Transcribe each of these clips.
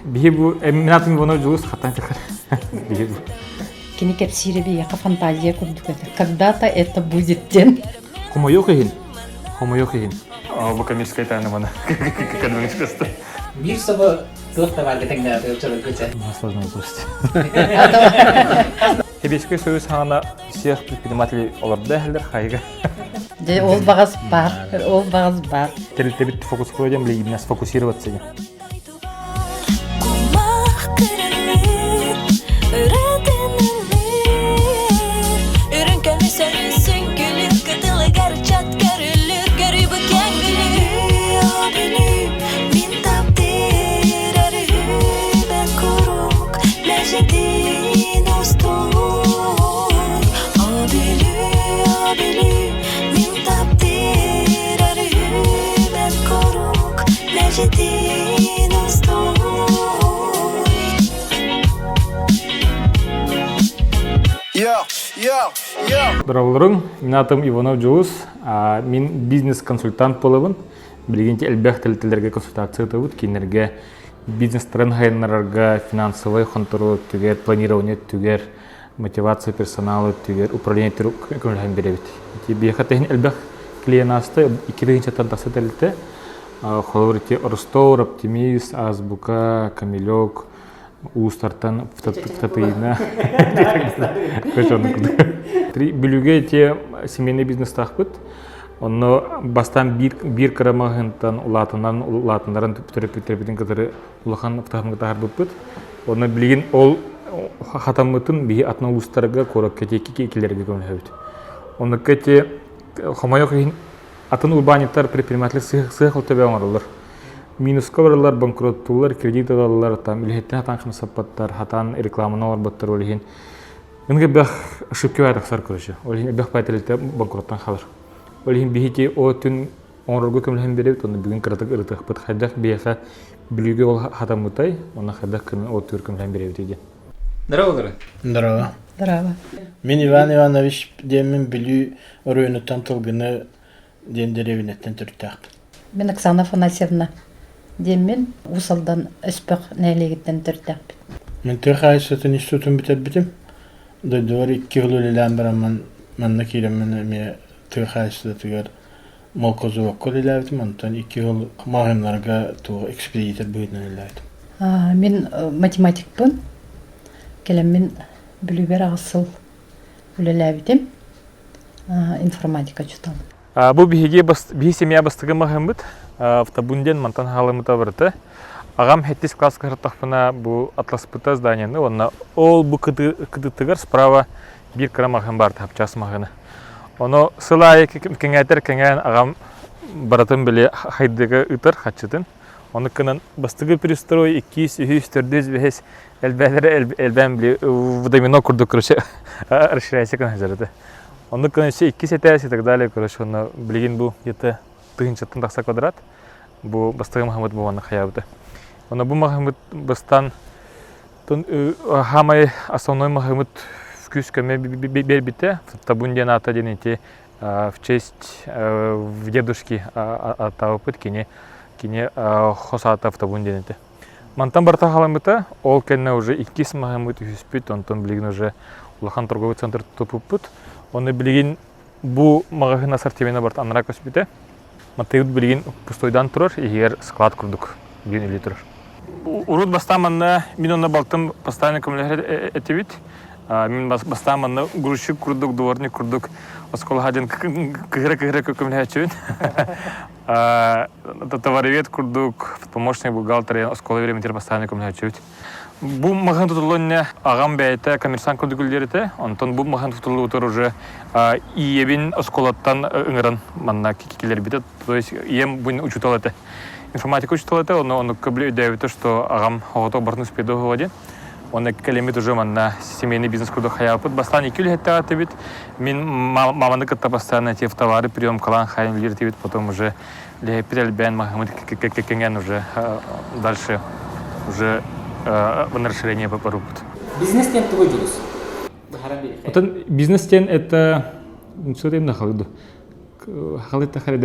Биһи бу мин атым Иванов Дьулус хаттан тахар. Биһи бу. Кини кэпсиирэ биһиэхэ фантазия курдук этэ. Когда-то это будет диэн. Хомойуох иһин. Хомойуох иһин. Бу коммерческая тайна мана. Кадманическая. Биир собо туох табаарга тэҥнээҕэ чоройгуча. Сложно вопрос. Сэбиэскэй Союз хаана всех предпринимателей олордо эһэлэр хайга. Дьэ, ол баҕас баар, ол баҕас баар. Тэрилтэбит фокус диэн билигин сфокусироваться диэн. Дороллоруҥ, мин аатым Иванов Дьулус, мин бизнес-консультант буолабын. Билигин элбэх тэрилтэлэргэ консультация ыытабыт, кинилэргэ бизнестарын сайыннарарга финансовай хонтуруол өттүгэр, планирование өттүгэр, мотивация персонала өттүгэр, управление өттүгэр көмөлөһөн биэрэбит. Ити биһиэхэ тэһин элбэх клиент ааста, 2 тыһыынчаттан тахса тэрилтэ. Холобур, ити Ростов, Оптимист, Азбука, Камелек, Уустартан Татыйна. Бүлүүгэ ити семейный бизнестаахпыт. Онно бастаан биир кыра маҕаһыынтан улаатынан улаатыннаран төрөппүттэрбитин кытары улахан таһымҥа таһаарбыппыт. Онно билигин ол хатаммытын биһи атын улуустарга куоракка ити килэргэ көмөлөһөбүт. Оннукка ити хомойуох иһин атын урбаанньыттар предприниматель сыах төбө оҥороллор. Минуска бараллар, банкроттууллар, кредит ылаллар, там үлэһиттэн хатаан хамсаппаттар, хатаан рекламаны оҥорботтор ол иһин Ынга элбэх ошибка баар тахсар короче. Ол иһин элбэх тэрилтэ банкроттан хаалар. Ол иһин биһиги ол өттүн оҥорорго көмөлөһөн биэрэбит, онно бүгүн кыратык ырытыахпыт. Хайдах биһиэхэ Бүлүүгэ ол хатаммытай, онно хайдах гынан ол өттүгэр көмөлөһөн биэрэбит диэн. Здорово, Здорово. Здорово. Мин Иван Иванович диэммин Бүлүү оройуонуттан Тылгыны диэн дэриэбинэттэн төрүттээхпин. Мин Оксана Афанасьевна диэммин Уус Алдан Өспөх нэһилиэгиттэн төрүттээхпин. Мин тыа хаһаайыстыбатын институтун бүтэрбитим. Дойдубар икки жыл үлэлээн бараммын манна киирэммин эмиэ тыа хаһаайыстыбатыгар молкозаводка үлэлээбитим. Онтон икки жыл маҕаһыыннарга туох экспедитор быһыытынан үлэлээбитим. Мин математикпын. Кэлэммин Бүлүүбэр аҕыс сыл үлэлээбитим. Информатика учуутала. Бу биһиги биһи семья бастакы маһыммыт Табун диэн мантан хаалыммыта барыта. Аҕам сэттис класска сырыттахпына бу атласпыта зданияны уонна ол бу кытытыгар справа биир кыра маһым баар хапчаас маһыны. Ону сыл аайы кэҥээтэр кэҥээн аҕам барытын били хайдыга ыытар хаччытын. Ону кынан бастакы пристрой иккис, үһүс, төрдүс, бэһис элбээлэрэ элбээн били в домино курдук короче расширяйся гына сылдьар Оннук гынан өссө иккис этээс и так далее, короче, онно билигин бу где-то тыһыынчаттан тахса квадрат. Бу бастакы маһымыт бу манна хайаабыта. Онно бу маһымыт бастаан хаамай основной маһымыт күүс көмө биэрбитэ. Табун диэн аата диэн ити в честь в дедушки аттаабыппыт кини кини хос аата Табун диэн этэ. Мантан барыта халаммыта, ол кэннэ уже иккис маһыммыт үһүспүт, онтон билигин уже улахан торговый центр туппуппут. Онно билигин бу маҕаһыын ассортимена барыта анараа көспүтэ. Маттыыбыт билигин пустойдаан турар, иһигэр склад курдук билигин үлэлии турар. Урут бастаан манна мин онно балтым постоянно көмөлөһөр этибит. Мин бастаан манна грузчик курдук, дворник курдук оскуолаҕа диэн кыһыра-кыһыра көмөлөһөөччүбүн. Товаровед курдук помощник бухгалтер оскуола бириэмэтигэр бастаан көмөлөһөөччүбүт. Бу маһын тутуллуон аҕам бэйэтэ коммерсант курдук үлэлиир этэ. Онтон бу маһын тутуллубутугар уже ийэбин оскуолаттан ыҥыран манна киллэрбитэ. То есть ийэм бу учуутал этэ. Информатика учуутала этэ, онно оннукка били өйдөөбүтэ, что аҕам оҕото барытын успеду диэн. Онно кэлэммит уже манна семейный бизнес курдук хайаабыппыт. Бастаан икки үлэһиттээх этибит. Мин маманы кытта постоянно эти товары приемкалаан хайан үлэлиир этибит. Потом уже лэһэппит элбээн маһымыт кэҥээн уже дальше уже на расширение барбыт. Бизнес диэн тугуй Дьулус? Отон бизнес диэн это что именно халыды? Халы тахари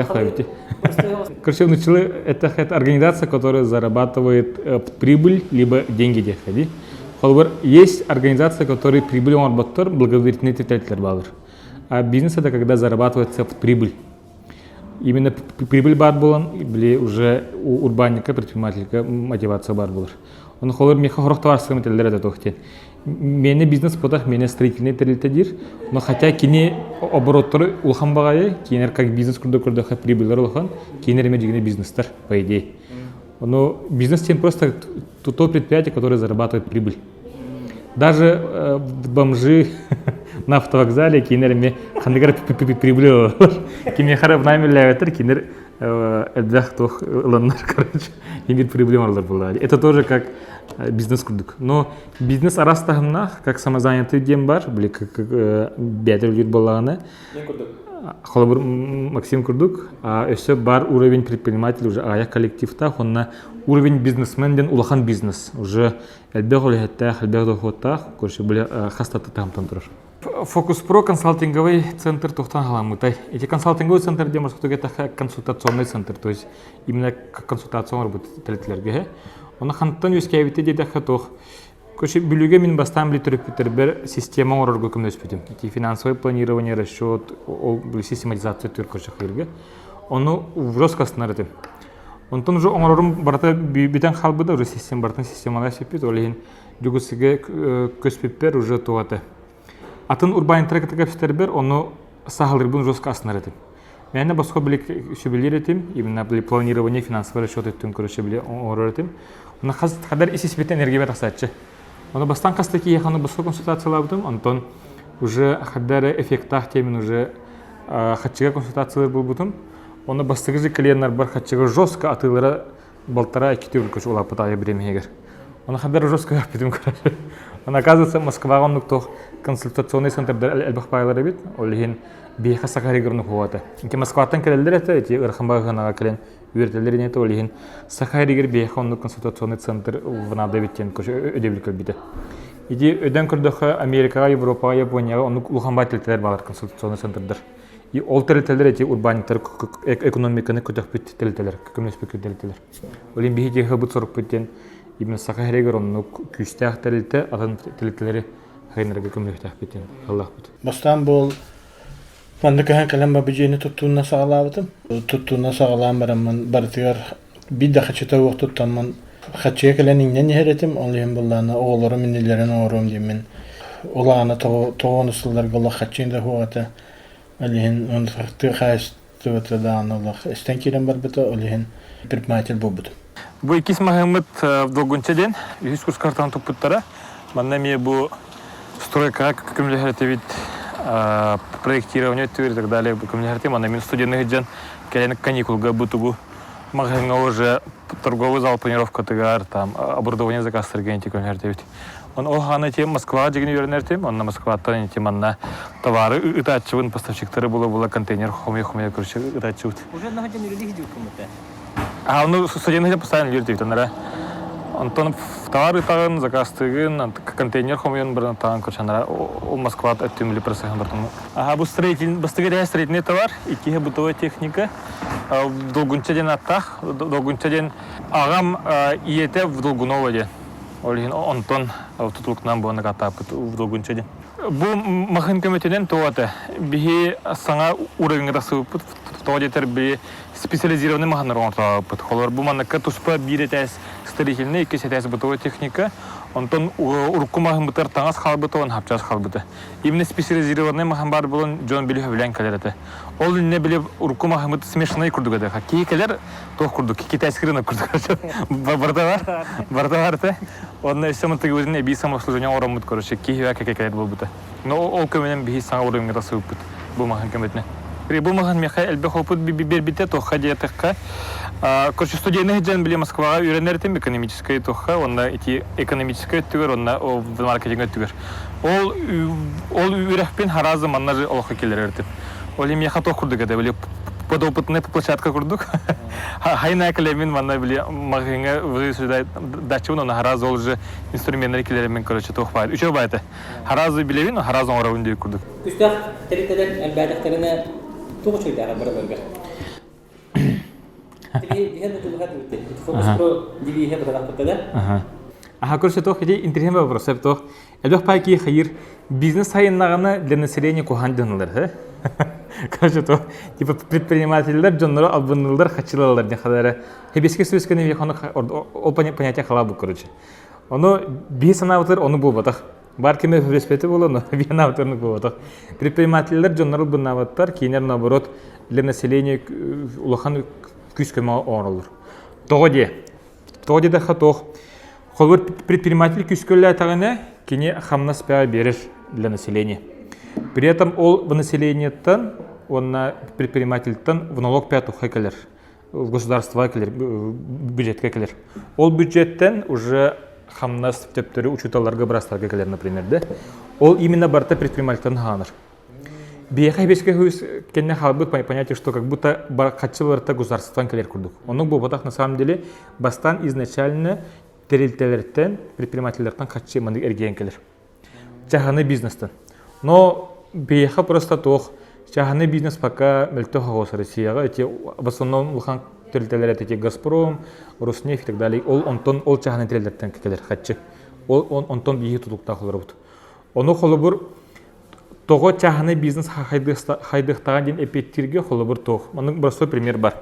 Короче, начали это, это организация, которая зарабатывает прибыль, либо деньги диэххэ Холобур, есть организация, которая прибыль оҥорботтор, благотворительный тэрилтэлэр баалар. А бизнес это когда зарабатывается прибыль. Именно прибыль баар буолан, били уже у урбаанньыкка, предпринимательга мотивация баар буолар. Оны холобур миэхэ сорох табаарыстарым этэллэр этэ туох диэн. Миэнэ бизнес буотах, миэнэ строительный тэрилтэ диир. Но хотя кини обороттары улахан баҕайы, кинилэр как бизнес курдук көрдөххө прибыльлар улахан, кинилэр эмэ дьиҥинэ бизнестар, по идее. Но бизнес тем просто то предприятие, которое зарабатывает прибыль. Даже бомжи на автовокзале кинилэр эмиэ ханнык эрэ прибыль ылаллар. Кимиэхэ эрэ найм үлэлээбэттэр, кинилэр элбэх туох ыланнар, короче, имеет прибыль оҥороллор буоллаҕа. Это тоже как бизнес курдук. Но бизнес араас таһымнаах, как самозанятый диэн бар, били бэйэтэ үлэлиир буоллаҕына, холобур Максим курдук, өссө бар уровень предприниматель уже аҕыйах коллективтаах, онно уровень бизнесмен диэн улахан бизнес, уже элбэх үлэһиттээх, элбэх дохуоттаах, короче, били хас да таһымтан турар. Фокус Про консалтинговый центр туохтан халаммытай. Эти консалтинговый центр диэн морскотуга консультационный центр, то есть именно консультация оҥорбут тэрилтэлэргэ. Оны хантан үөскээбитэ диэтэххэ туох Короче, Бүлүүгэ мин бастаан били төрөппүттэрбэр система оҥорорго көмөлөспүтүм. Ити финансовое планирование, расчет, ол систематизация түр короче хайырга. Ону жестко астынар этим. Онтон уже оҥорорум барыта бүтэн хаалбыта, уже система барытын системалаа сүппүт. Ол иһин Дьокуускайга көспүппэр уже туох Атын урбаанньыттары кытта кэпсэтэрбэр ону саһалырбын жестко астынар этим. Мээнэ босхо били сүбэлиир этим, именно били планирование финансовый расчет өттүн короче били оҥорор этим. Оны хас хадар ис испиттэн энергия тахсааччы. Оны бастан хаста киһиэхэ ону босхо консультациялаабытым, онтон уже хаддар эффектаах темин уже хаччыга консультациялар булбутум. Оны бастакы же клиеннарбар хаччыга жестко атыылара балтараа икки төгүл көч улааппыт аайы бириэмэһигэр. Оны хаддар жестко өппүтүм короче. Оны оказывается Москваҕа оннук туох консультационный центрдар элбэх баайлар эбит. Ол иһин биһиэхэ Саха сиригэр хуата. Ити Москваттан кэлэллэр этэ, ити ыарахан баҕаһынаҕа кэлэн үөрэтэллэр ини ол иһин Саха сиригэр биһиэхэ оннук консультационный центр надо эбит диэн өйдөбүл кэлбитэ. Ити өйдөөн көрдөххө Америкаҕа, Европаҕа, Японияҕа оннук улахан баай тэрилтэлэр баалар консультационный центрдар. И ол тэрилтэлэр эти урбаанньыктар экономиканы көтөхпүт тэрилтэлэр, көмөлөспүт тэрилтэлэр. Ол иһин биһиги ыһыбыт сорукпут диэн именно Саха сиригэр оннук күүстээх тэрилтэ атын тэрилтэлэри хайынарга көмөлөһүөхтээхпит диэн ыаллаахпыт. Бастаан буол манна көһөн кэлэн бабыдьыаны туттууна саҕалаабытым. Туттууна саҕалаан бараммын барытыгар биир да хачыта уох туттаммын хаччыга кэлэн иҥнэн иһэр этим. Ол иһин былаана оҕолорум иннилэрин оҥоруом диэммин улаана тоҕону сылларга олох хаччыҥ да суох этэ. Ол иһин тыа хаһаайыстыбата даҕаны олох эстэн киирэн барбыта. Ол иһин предприниматель буолбутум. Бу иккис маһыммыт Долгунча диэн үһүс курскартан туппуттара. Манна эмиэ бу стройкаҕа көмөлөһөр этибит, проектирование өттүгэр и так далее көмөлөһөр этим. Манна мин студенты сылдьан кэлэн каникулга бу тугу маҕаһыыҥҥа уже торговый зал планировкатыгар там оборудование заказтарга ити көмөлөһөр этибит. Он ол хаана тем Москваҕа дьигин үөрэнэр тем, онно Москваттан ити манна товары ытааччыбын, поставщиктары була-була контейнер хомуйа-хомуйа короче ытааччыбыт. Уже находен үлэлии сидиуккуммута. А ну студенты постоянно үлэлиир диэбит Онтон товар ытаҕын, заказтыгын, контейнер хомуйан баран таҕан короче ол Москва өттүн били процеһын бартым. Аха бу строитель бастакы этэ строительный товар, иккиһэ бытовая техника. Долгунча диэн аттаах, Долгунча диэн аҕам ийэтэ Долгунова диэн. Ол иһин онтон тутулуктанан буолан аттааппыт Долгунча диэн. Бу махын көмөтүнэн туота биһи саҥа уровеньга тахсыбыппыт. Тоҕо диэтэр би специализированный маһаннар оҥортообуппут. Холор бу манныкка туспа биир этээс строительный, иккис этээс бытовой техника. Онтон урукку маһыммытыгар таҥас хаалбыта, он хапчаас хаалбыта. Именно специализированный маһан баар буолан дьон били сөбүлээн кэлэр этэ. Ол иннэ били урукку маһыммыт смешанный курдук этэ. Киһи кэлэр туох курдук, китайский рынок курдук. Барыта бар, барыта бар этэ. Онно өссө мантыгыбытын эбии самообслуживание оҥороммут, короче, киһи кэлэр буолбута. Но ол көмөнөн биһи саҥа уровеньга тахсыбыппыт бу маһын көмөтүнэн. Бу маһын миэхэ элбэх опыт биэрбитэ туохха диэтэххэ, короче, студенты сылдьан били Москваҕа үөрэнэр этим экономическай туохха, уонна ити экономическай өттүгэр, уонна маркетинг өттүгэр. Ол ол үөрэхпин харазы манна же олоххо киллэрэр этим. Ол миэхэ туох курдук этэ, били подопытная площадка курдук. Хайна кэлэммин манна били маҕаһыыҥҥа даччыбын, онно харазы ол же инструменнары киллэреммин, короче, туох баар. Үчүгэй баайта. Харазы билэбин, харазы оҥоробун диир курдук. Күстээх тэрилтэлэр элбээтэхтэринэ. Туох үчүгэйдээҕэ барыларыгар? Биһэн тутулуһа дибитти. Фокус про девиһэ быһалаахпыта да. Аха көрсө туох ити интересный вопрос туох элбэх пай хайыр бизнес сайыннаҕына для населения куһаҕан дьоннулар короче то типа предпринимателлэр дьоннору албынныыллар хаччылаллар диэн хадара хебеске сөскөне ол понятие халабы короче ону биһи санаабытыр ону буолбатах бар кеме хебеспети боло но биһи санаабытыр буолбатах предпринимателлэр дьоннору албыннаабаттар кинилэр наоборот для населения улахан күүс көмө оҥороллор тоҕо диэ тоҕо диэтэххэ туох Холобур, предприниматель күүскөллөөтөҕүнэ, кини хамнас бэҕэ биэрэр для населения. При этом ол в населениеттан уонна предпринимательтан в налог пятухха кэлэр, в государство кэлэр, бюджетка кэлэр. Ол бюджеттен уже хамнас төптөрү учууталларга, бырастарга кэлэр, например, да. Ол именно барыта предпринимательтан хаанар. Биһиэхэ хибискэ хүүс кэннэ хаалбыт понятие, что как будто хаччы барыта государствотан кэлэр курдук. Оннук буолбатах на самом деле бастаан изначально тэрилтэлэртэн, предпринимателлэртэн хаччы маннык эргийэн кэлэр. Чаһаны бизнестен. Но биһиэхэ просто туох чаһаны бизнес пока мөлтөх оҕус Россияҕа эти в основном улахан тэрилтэлэр эти Газпром, Роснефть и так далее. Ол онтон ол чаһаны тэрилтэлэртэн кэлэр хаччы. Ол онтон биһиги тутулуктаах олоробут. Ону холобур Тоҕо чааһынай бизнес хайдыахтааҕа диэн эппиэттииргэ холобур туох? Маннык простой пример бар.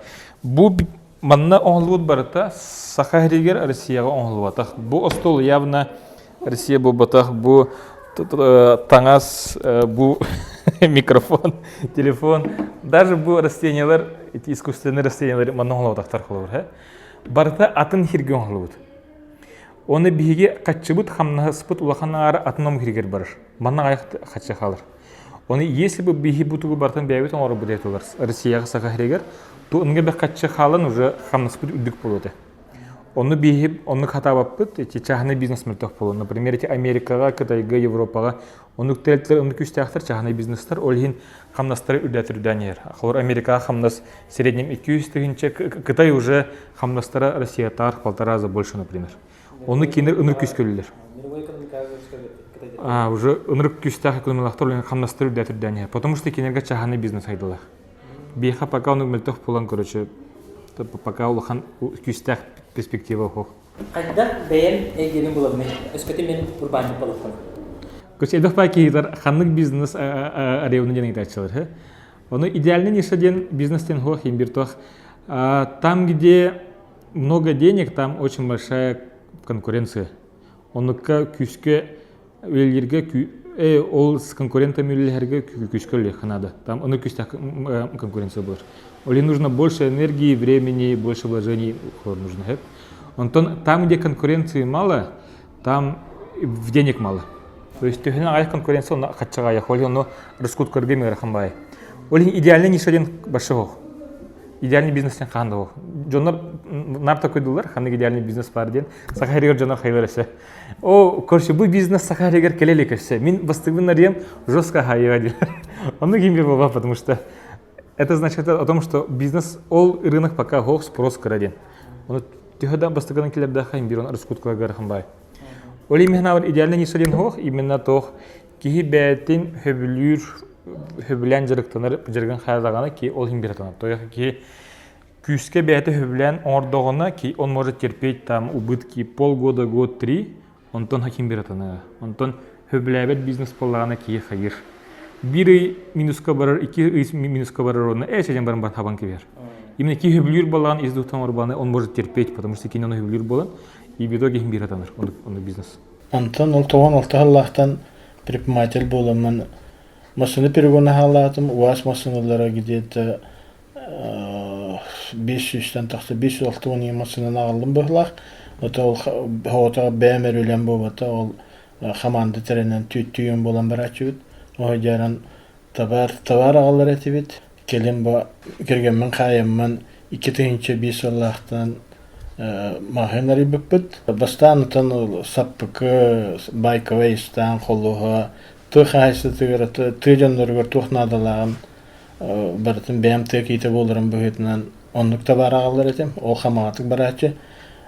Бу манна оҥоһуллубут барыта Саха сиригэр Россияҕа оҥоһуллубатах. Бу остуол явно Россия буолбатах, бу таҥас, бу микрофон, телефон, даже бу растениялар, эти искусственные растениялар манна оҥоһуллубатахтар холобур. Барыта атын сиргэ оҥоһуллубут. Оны биһиги хаччыбыт хамнаһыспыт улахан аара атын омук сиригэр барар. Манна аҕыйах хаччы хаалар. Оны если бы биһи бутугу бартан бэйэбит оҥорбут этилэр Россияҕа Саха сиригэр, то оннуга бэх хаччы хаалан уже хамнаспыт үрдүк буолуо этэ. Онну биһи оннук хатаабаппыт, эти чааһынай бизнес мөлтөх буолуо. Например, эти Америкаҕа, Кытайга, Европаҕа оннук тэрилтэлэр оннук күүстээхтэр чааһынай бизнестар, ол иһин хамнастара үрдээтэр үрдээн иһэр. Холобур, Америкаҕа хамнас в среднем 200 тыһыынча, Кытай уже хамнастара Россиятаар в полтора раза больше, например. Ону кинилэр ынырык күүскэ үлэлэр. А, уже ынырык күүстээх экономикалаахтар үлэн хамнастар үрдээтэр үрдээн иһэр. Потому что кинилэргэ чааһынай бизнес сайдылар. Биэхэ пока ону мөлтөх буолан, короче, пока улахан күүстээх перспектива суох. Хайдах бэйэм эйгэбин булабыный? Өскөтүн мин урбаанньык буолуохпун. Короче, элбэх баай киһилэр ханнык бизнес арыйабын диэн ыйытааччылар. Ону идеальный ниша диэн бизнес диэн суох иһин биир туох. Там, где много денег, там очень большая конкуренция. Оннукка күүскэ үлэлииргэ ол с конкурентами үлэлэһэргэ күүскэ үлэлиэххэ наада. Там ону күүстээх конкуренция буолар. Ол нужно больше энергии, времени, больше вложений нужно. Онтон там, где конкуренции мало, там денег мало. То есть төһөнөн аҕыйах конкуренция онно хаччаҕайах, ол иһин ону раскуткарга ыарахан баай. Ол иһин идеальный ниша диэн большой суох. Идеальный бизнес диэн хаһан да суох. Дьоннор нар такойдулар, ханнык идеальный бизнес баар диэн. Саха сиригэр дьоннор хайылар өссө. О, короче, бу бизнес Саха сиригэр кэлэ илик өссө. Мин бастыгбын арыйам, жестко хайыга дииллэр. Оннук ким буолбат, потому что это значит о том, что бизнес ол рынок пока суох, спрос кыра диэн. Ону төһө да бастакынан кэлэрдээх биир он раскуткаларга ыарахан баай. Ол именно идеальный ниша диэн суох, именно туох киһи бэйэтин сөбүлүүр, сөбүлээн дьарыктанар дьарыгын хайалаҕына ки ол иһин биир То есть киһи күүскэ бэйэтэ сөбүлээн оҥордоҕуна ки он может терпеть там убытки полгода, год, три, онтон хаким биир Онтон сөбүлээбэт бизнес буоллаҕына киһи хайыр. Биир ый минуска барар, икки ый минуска барар онно э сиден баран бар хабан кибер. Именно киһи сөбүлүүр буоллаҕына из двух оҥорбаны он может терпеть, потому что кини ону сөбүлүүр буолан и в итоге иһин биир атанар оннук бизнес. Онтон ол тоҕон алта сыллаахтан предприниматель буоламмын массыына перегона хаалаатым, УАЗ массыыналара где-то 500-тэн тахса 560 массыынаны аҕаллым быһыылаах. Ото ол оҕото бэйэм эрэ үлэм буолбата, ол хамаанда тэринэн түүйэн буолан барааччыбыт. Ол дьааран табаар табаар аҕалар этибит. Кэлин бу кэргэммин хаайаммын 2005 сыллаахтан маҕаһыын арыйбыппыт. Бастаан отон саппыкы, байковай ыстаан, холуоһа, тыа хаһаайыстыбатыгар тыа дьонноругар туох наадалааҕын барытын бэйэм тыа киһитэ буоларым быһыытынан оннук табаар аҕалар этим. Ол хамаҕатык барааччы.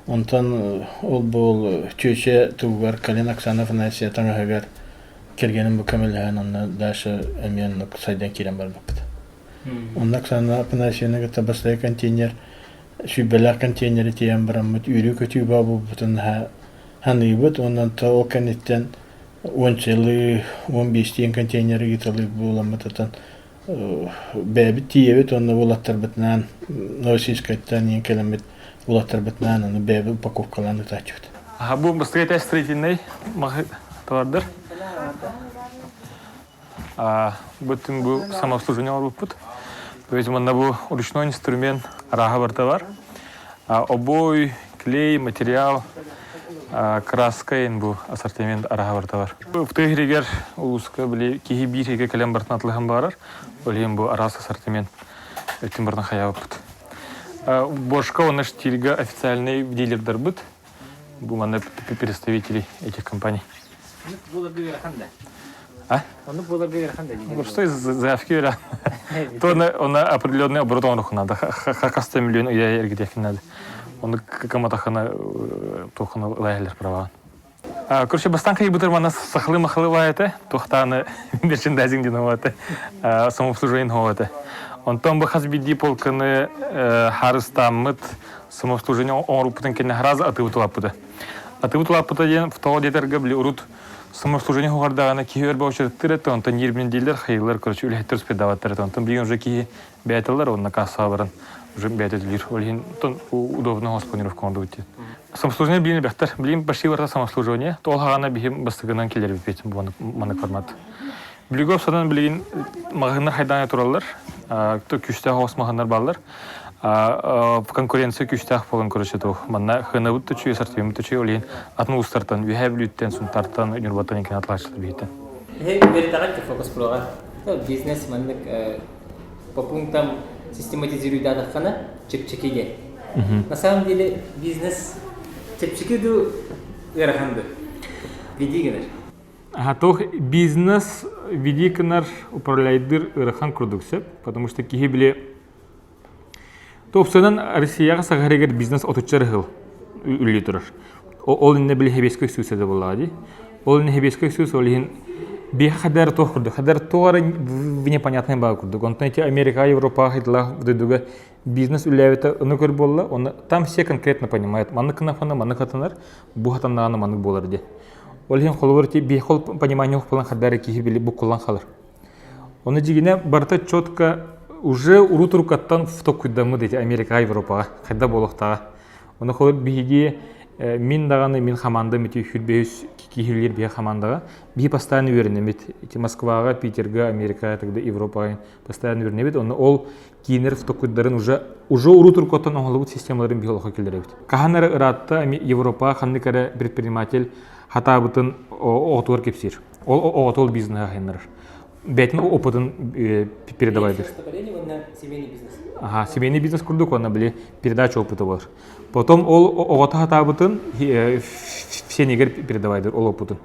Онтон ол буол чүөчэ тугугар Калин Оксана Афанасьевна таҥаһыгар кэргэним бу көмөлөһөн онно дальше эмиэ оннук сайдан киирэн барбыппыт. Онно Оксана Афанасьевна кытта бастакы контейнер, сүүрбэлээх контейнери тиэйэн бараммыт үөрүү-көтүү баа буолбутун наһаа саныыбыт. Уонна ол кэнниттэн уончалыы, 15 контейнеры ыыталыы буоламмыт отон бэйэбит тиийэбит уонна уолаттарбытынаан Новосибирскайтан иин кэлэммит уолаттарбытынаан аны бэйэбит упаковкалаан ыытааччыбыт. Бу быстрее строительный товардар. Бүтүн бу самообслуживание оҥорбуппут. То есть манна бу ручной инструмент арааһа барыта бар. Обой, клей, материал, краска бу ассортимент арааһа барыта бар. Тыа иһигэр улууска били киһи биир иһигэ кэлэн барытын атылыһан баарар. Ол иһин бу араас ассортимент өттүн барытын хайаабыппыт. Бошка уонна Штильга официальный дилердарбыт. Бу манна представители этих компаний. Оннук буоларга ыарахан да. А? Оннук буоларга ыарахан да. Ну что заявки ыарахан. То на определенный оборот оҥоруохха надо. Хас миллион ыйа эргитиэххин надо. Оны кыматахына туоххана ылайылар праваҕын. Короче, бастан хайбытыр мана сахалы-махалы баайата, туохтааны мерчендайзинг диэн это, самообслуживание это. Онтон бу хас биирдии полканы харыстааммыт самообслуживание оҥорбуппутун кэннэ сразу атыыбыт улааппыта. Атыыбыт улааппыта диэн тоҕо диэтэргэ били урут самообслуживание хугардаҕына киһи өр баучарыттыр этэ, онтон диир дииллэр, хайыылар, короче, үлэһиттэр успейдаваттар этэ. Онтон билигин уже киһи бэйэтэллэр уонна кассаҕа баран уже бэйэтэ төлүүр. Ол иһин удобно планировка оҥордубут диэн. Самообслуживание билин элбэхтэр. Билин почти барыта самообслуживание. Ол хаҕана биһим бастакынан киллэрбиппит бу маннык формат. Билиги санан билигин маҕаһыыннар хайдаан тураллар. Күүстээх оҕус маҕаһыыннар бааллар. Конкуренция күүстээх буолан короче туох. Манна хынабыт төчүй, сартыйымыт төчүй, ол иһин атын улуустартан, Үөһээ Бүлүүттэн, Сунтаартан, Ньурбаттан иккин атлааччылар биһиттэн. Үөрэтэҕит фокус проҕа. Бизнес маннык по пунктам систематизируйдаатаххына чэпчэки диэн. На самом деле бизнес чэпчэки дуу ыарахан дуу? Веди гынар. Туох бизнес веди гынар управляйдыр ыарахан курдук сөп, потому что киһи били Топсанан Россияҕа саҕарыгар бизнес отучча сыл үлэлии турар. Ол иннэ били Хебескэй сүүс этэ буоллаҕа дии. Ол иннэ Хебескэй сүүс ол иһин биһи хадэр туох курдук, хадэр туох эрэ в непонятный баа курдук. Онтон ити Америка, Европа хайдылаах дойдуга бизнес үлэлээбитэ ону көр буолла, оны там все конкретно понимают. Маннык кынафана маннык хатанар, бу хатаннаҕына маннык буолар дии. Ол иһин холобур ити биһи хол понимание булан хаддар киһи били буккуллан халар. Оны дьигинэ барыта четко уже урут уруккаттан толкуйдаммыт эти Америкаҕа, Европаҕа хайда буолуохтааҕа. Оны холобур биһиги мин даҕаны мин хамаандам ити хүрбэһис киһилиир биһи хамаандаҕа биһи постоянно үөрэнэмит. Ити Москваҕа, Питерга, Америкаҕа, тогда Европаҕа постоянно үөрэнэбит. Онно ол киинэр толкуйдарын уже уже урут уруккаттан оҥоһуллубут системаларын биһи олоххо киллэрэбит. Хаһан эрэ ыраатта Европаҕа ханнык эрэ предприниматель хатаабытын оҕотугар кэпсиир. Ол оҕото ол бизнеһы аһыннарар. Бэйэтин опытын передавайдыр. Семейный бизнес. Ага, семейный бизнес курдук, онно били передача опыта болар. Потом ол оҕото хатаабытын сенигер передавайдыр ол опытын.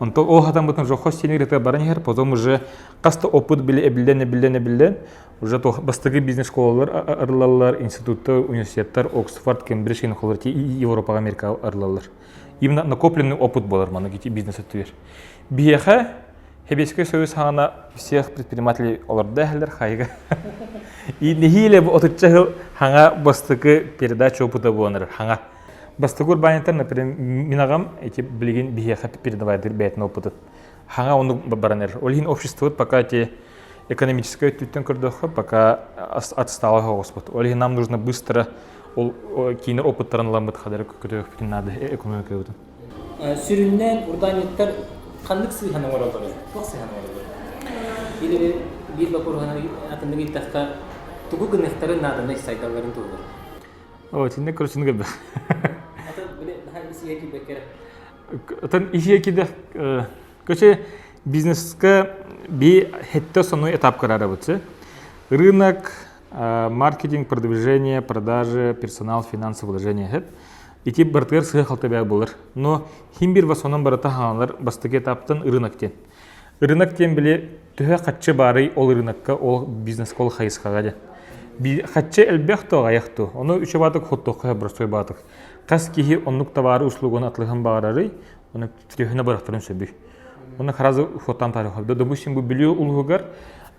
Онтон ол хатаммытын жоххо сенигер баран иһэр, потом уже хаста опыт били эбиллен эбиллен эбиллен уже бастакы бизнес школалар арылаллар, институттар, университеттар, Оксфорд, Кембридж холор Европаҕа, Америкаҕа арылаллар. Именно накопленный опыт болар маны бизнес өттүгэр. Биһиэхэ Сэбиэскэй Союз саҕана всех предпринимателей олордо эһэлэр хайга. И нэһиилэ бу отучча сыл хаҥа бастакы передача опыта буоланар хаҥа. Бастакы урбаанньыттар, например, мин аҕам эти билигин биһиэхэ передавайдыр бэйэтин опытын. Хаҥа ону баран эрэр. Ол иһин обществобыт пока эти экономическай өттүттэн көрдөххө пока отстала соҕуспут. Ол иһин нам нужно быстро ол киинэ опыттарын ыламмыт хадары көтөөхпүтүн наада экономикабытын. Сүрүннээн урбаанньыттар ханнык сыыһаны оҥороллоруй? Туох сыыһаны оҥороллоруй? Или биир боппуруоһунан атыннык ыйыттахха, тугу гыныахтарын нааданай сайдалларын туһугар? О, итиннэ көрсүн көрбөх. Атын били наһаа ис киирбэккэ эрэ. Атын иһиэ киирдэх Короче, бизнеска би хетте основной этап карарабытсы. Рынок, маркетинг, продвижение, продажи, персонал, финансы, вложения хеп. Ити бартыгар сыһа халта бää болар. Но хим бир в основном барыта хаалар бастакы этаптан рынок тен. Рынок тен били төһө хаччы баарый ол рынокка, ол бизнеске ол хайысхаға ден. Хаччы элбэх то аҕыйах то. Ону үчө баатык хоттохха простой баатык. Хас киһи оннук товары услуганы атлыһын баарарый, Оны төһөнө барахтарын сөбүй. Оны харазы хотан тарихы. Допустим, бу Бүлүү улуһугар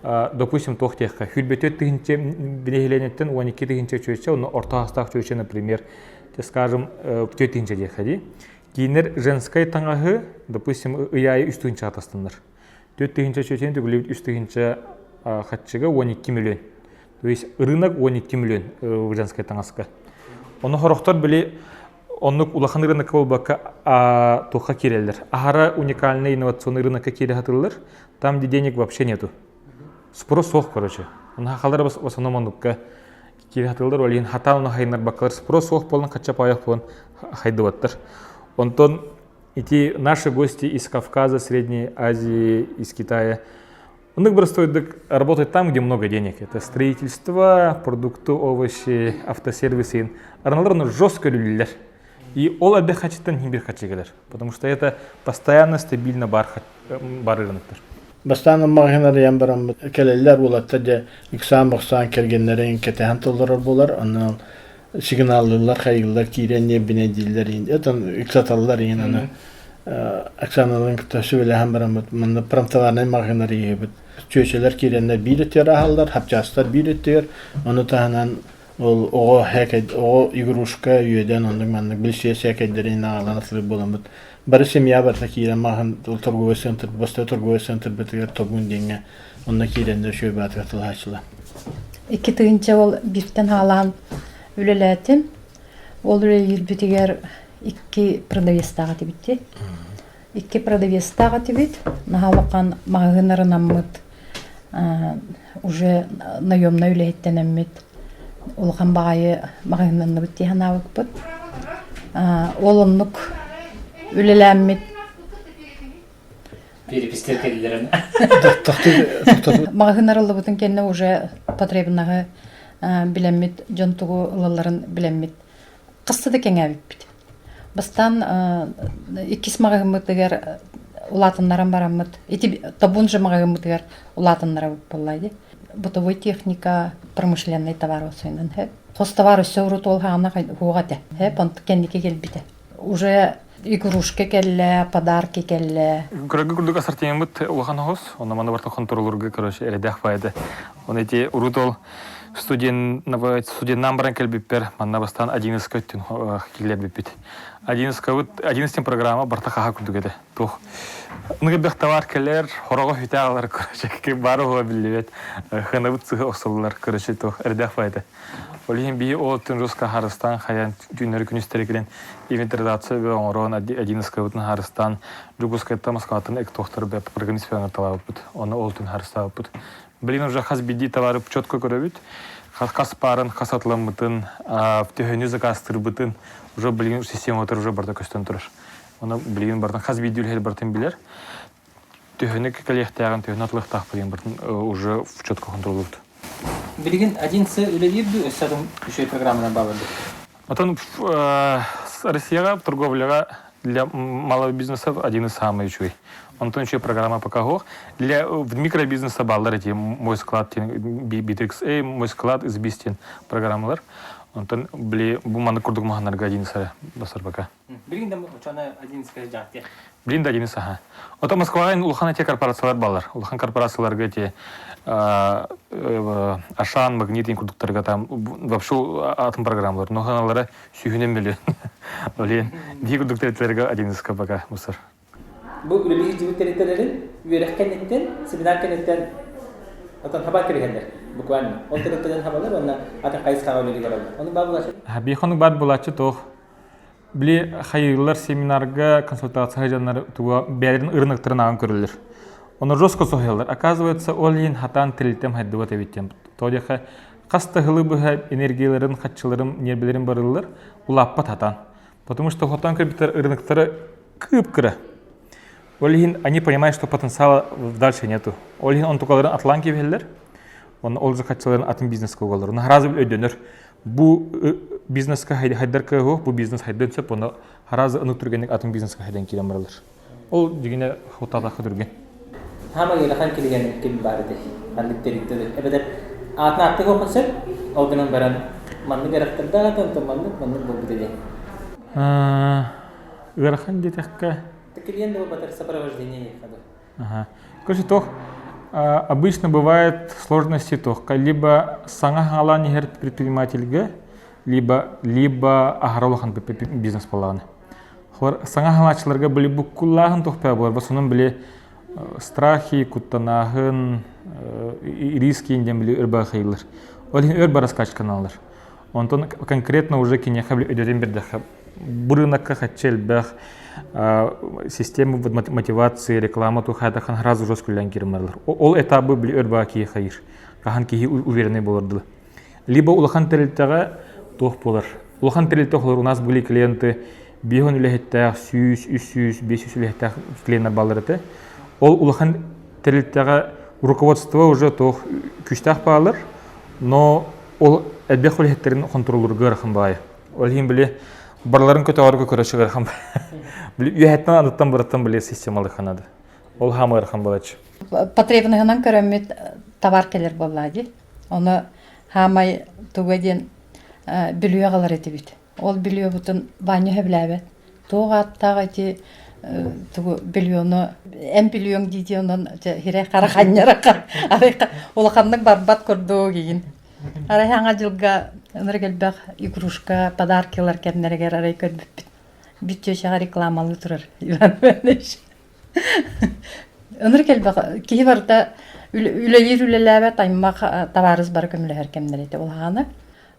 Допустим, туох диэххэ, 104 тыһыынча нэһилиэнньэттэн 12 тыһыынча чүөчэ, онно орто аастаах чүөчэ, например, скажем, 4 тыһыынча диэххэ дии. Кинилэр женскай таҥаһы, допустим, ый аайы 3 тыһыынчаҕа тастыннар. 4 тыһыынча чүөчэни төгүллүбүт 3 тыһыынча хаччыга 12 миллион. То есть рынок 12 миллион женскай таҥаска. Ону хорохтор били оннук улахан рынокка буолбакка туохха киирэллэр. Аһара уникальный инновационный рынокка киирэ сатыыллар. Там, где денег вообще нету. Спрос суох, короче. Оны хахалар в основном оннукка киирэ сатыыллар, ол иһин хатаан ону хайыннарбаккалар спрос суох буолан хачча паайах буолан хайдыбаттар. Онтон ити наши гости из Кавказа, Средней Азии, из Китая Оннук простойдук работать там, где много денег. Это строительство, продукты, овощи, автосервисы. Арналар оны жестко үлэлииллэр. И ол элбэх хачыттан хин бир хачы кэлэр. Потому что это постоянно стабильно бар, бар рыноктар. Бастаан маҕаһыын арыйан бараммыт кэлэллэр уолаттар дьэ ыксаан-бохсоон кэргэннэрин кэтэһэн толорор буолар. Онон сигналлыыллар, хайыыллар, киирэн ньиэрбинэй дииллэр иин. Ыксаталлар иин аны Оксаналыын кытта сүбэлэһэн бараммыт манна промтоварнай маҕаһыын арыйыыбыт. Чүөчэлэр киирэннэр биир өттүгэр ааһаллар, хапчаастар биир өттүгэр. Ону таһынан ол оҕо оҕо игрушка үөдэн оннук маннык билсиэ сээкэйдэрин аҕалан атылыыр буоламмыт бары семья барыта киирэн маҕаһыын торговый центр бастакы торговый центрбытыгар Тобун диэҥҥэ онно киирэннэр үчүгэй баатыгар тылааччылар. 2 тыһыынча ол бииртэн хаалаан үлэлээтим. Ол үлэлиирбитигэр икки продавецтаах этибит. Икки продавецтаах этибит. Наһаа улахан маҕаһыыннарынаммыт уже наемнай үлэһиттэнэммит улахан баҕайы маҕаһыыннанныбыт дии санаабыппыт. Ол оннук үлэлээммит Перепистер кэллэрин. Маҕаһыын арыллыбытын кэннэ уже потребнаһы билэммит, дьон тугу ылалларын билэммит хаста да кэҥээбиппит. Бастаан иккис маҕаһыыммытыгар улаатыннаран бараммыт, ити табун же маҕаһыыммытыгар улаатыннарабыт буолла дии. Бытовой техника, промышленный товар осойунан Хос товар өссө урут ол хаана хуоҕа этэ. Хэп онтук кэнники кэлбитэ. Уже игрушка кэллэ, подарки кэллэ. Көрөргө курдук ассортимент улахан оҕус. Онно маны барыта хонтуруолурга, короче, эрэдээх баайда. Оны ити урут ол студент студеннаан баран кэлбиппэр манна бастаан 11 өттүн киллэрбиппит. 11 11 программа барта хаха курдук этэ. Туох ныгырдах товар кэлэр, хороҕо хүтэ алар, короче, бары оҕо биллибэт. Ханабыт сыһы охсуллар, короче, туох эрэдээх баайда. Ол иһин биһи ол өттүн руска харыстаан хайан түүннэри күнүстэри кэлэн инвентаризация бөҕө оҥорон одиннадцатыбытын харыстаан Дьокуускайтан Москваттан эктуохтары программист талаабыппыт. Оны ол түн харыстаабыппыт. Билин уже хас биирдии товары четко көрөбүт. Хас паарын, хас атыламмытын, төһөнү заказтырбытын уже билигин систематыр уже барыта көстөн турар. Оны билигин бартын хас биирдии үлэһит бартын билэр. Төһөнү кэлиэхтээҕин, төһөнү атылыахтаах билигин бартын уже четко контроллуут. Билигин 1С үлэлиир дуу, өссө атын үчүгэй программанан баалар дуу? Отон Россияҕа торговляҕа для малого бизнеса один из самых үчүгэй. Онтон үчүгэй программа пока суох. Для в микробизнеса бааллар эти мой склад BTXA, мой склад из диэн программалар. Онтон били бу маннык курдук маһаннарга один басар пока. Билигин да учуона 1С дьаатте. Билин да один аха. Ото Москваҕа улахан эти корпорациялар бааллар. Улахан корпорацияларга эти Ашан, Магнит курдуктарга там вообще атын программалар. Но ханалара сүүһүнэн миллион. Олен дии курдук тэрилтэлэргэ 1С пока мусор. Бу үлэлии сылдьыбыт тэрилтэлэрин үөрэх кэнниттэн, семинар кэнниттэн отон хаба кэбиһэллэр буквально. Ол тэрилтэлэрин хабалар уонна атын хайысхаҕа үлэлии бараллар. Ону баар булааччы. Биир баар булааччы туох Били хайыылар семинарга консультация дьоннор туга бэйэлэрин ырыныктарын ааҕан көрөллөр. Ону жестко соһуйаллар. Оказывается, ол иһин хатаан тэрилтэм хайдыбат эбит диэн. Тоҕо диэххэ хас да сылы быһа энергияларын, хаччыларын, ньиэрбэлэрин барыллар, улааппат хатаан. Потому что хотон көрбүттэр ырыныктара кыып-кыра. Ол иһин они понимают, что потенциала дальше нету. Ол иһин онтукаларын атлаан кэбиһэллэр. Онно ол же хаччыларын атын бизнеске угаллар. Оны сразу өйдөнөр. Бу бизнеска хайдар кыаһу, бу бизнес хайдын сөп, оны харазы ынык түргенник атын бизнеска хайдан киирэн баралар. Ол дигине хуталаахы түрген. Хаама ыарахан килигэн ким баар этэй? Ханнык тэрилтэлэр? Эбэтэр аатын ааттык охон сөп, ол гынан баран маннык эрахтардаах онтон маннык маннык буолбут этэ. Ыарахан диэтэххэ Клиент да буолбатар сопровождение Ага. Короче, туох. Обычно бывает сложности туохха либо саҥа хаалаан иһэр предпринимательгэ, либо либо аһара улахан бизнес буоллаҕына. Саҥа хаалааччыларга били буккуллааһын туохпа буолар, в били страхи, куттанааһын, риски диэн били өр баахайылар. Ол иһин өр бара скачканалар. Онтон конкретно уже киниэхэ били өйдөтөн биэрдэххэ, бу рынокка хаччы элбэх система мотивации, реклама тухайдахан сразу жестко үлэлээн киирэн бараллар. Ол этабы били өр баа киһи хайыр. Хаһан киһи уверенный болар дылы. Либо улахан тэрилтэҕэ туох буолар. Улахан тэрилтэ холор у нас были клиенты 5 үлэһиттээх, 100, 300, 500 үлэһиттээх клиенттэр бааллар этэ. Ол улахан тэрилтэҕэ руководство уже туох күүстээх баалар, но ол элбэх үлэһиттэрин хонтуруоллуурга ыарахан баайы. Ол иһин били барыларын көтөҕөргө көрөчү ыарахан били үөһэттэн аныттан барыттан били системалыха надо. Ол хаама ыарахан буолаччы. Потребныһынан көрөммүт товар кэлэр буоллаа дии. Ону хаамай туга диэн бүлүү аҕалар этибит. Ол бүлүүбутун Ваня сөбүлээбэт. Туох ааттаах ити тугу бүлүүнү эн бүлүүҥ дии онон хирэ хара ханньара арай улаханнык барбат курдук игин. Арай хаҥа дьылга ынырык элбэх игрушка, подаркилар кэмнэригэр арай көрбүппүт. Бүттүөчэҕэ рекламалыы турар Иван Иванович. Ынырык элбэх киһи барыта үлэлиир үлэлээбэт аймах табаарыс бары көмөлөһөр кэмнэрэ этэ улаана.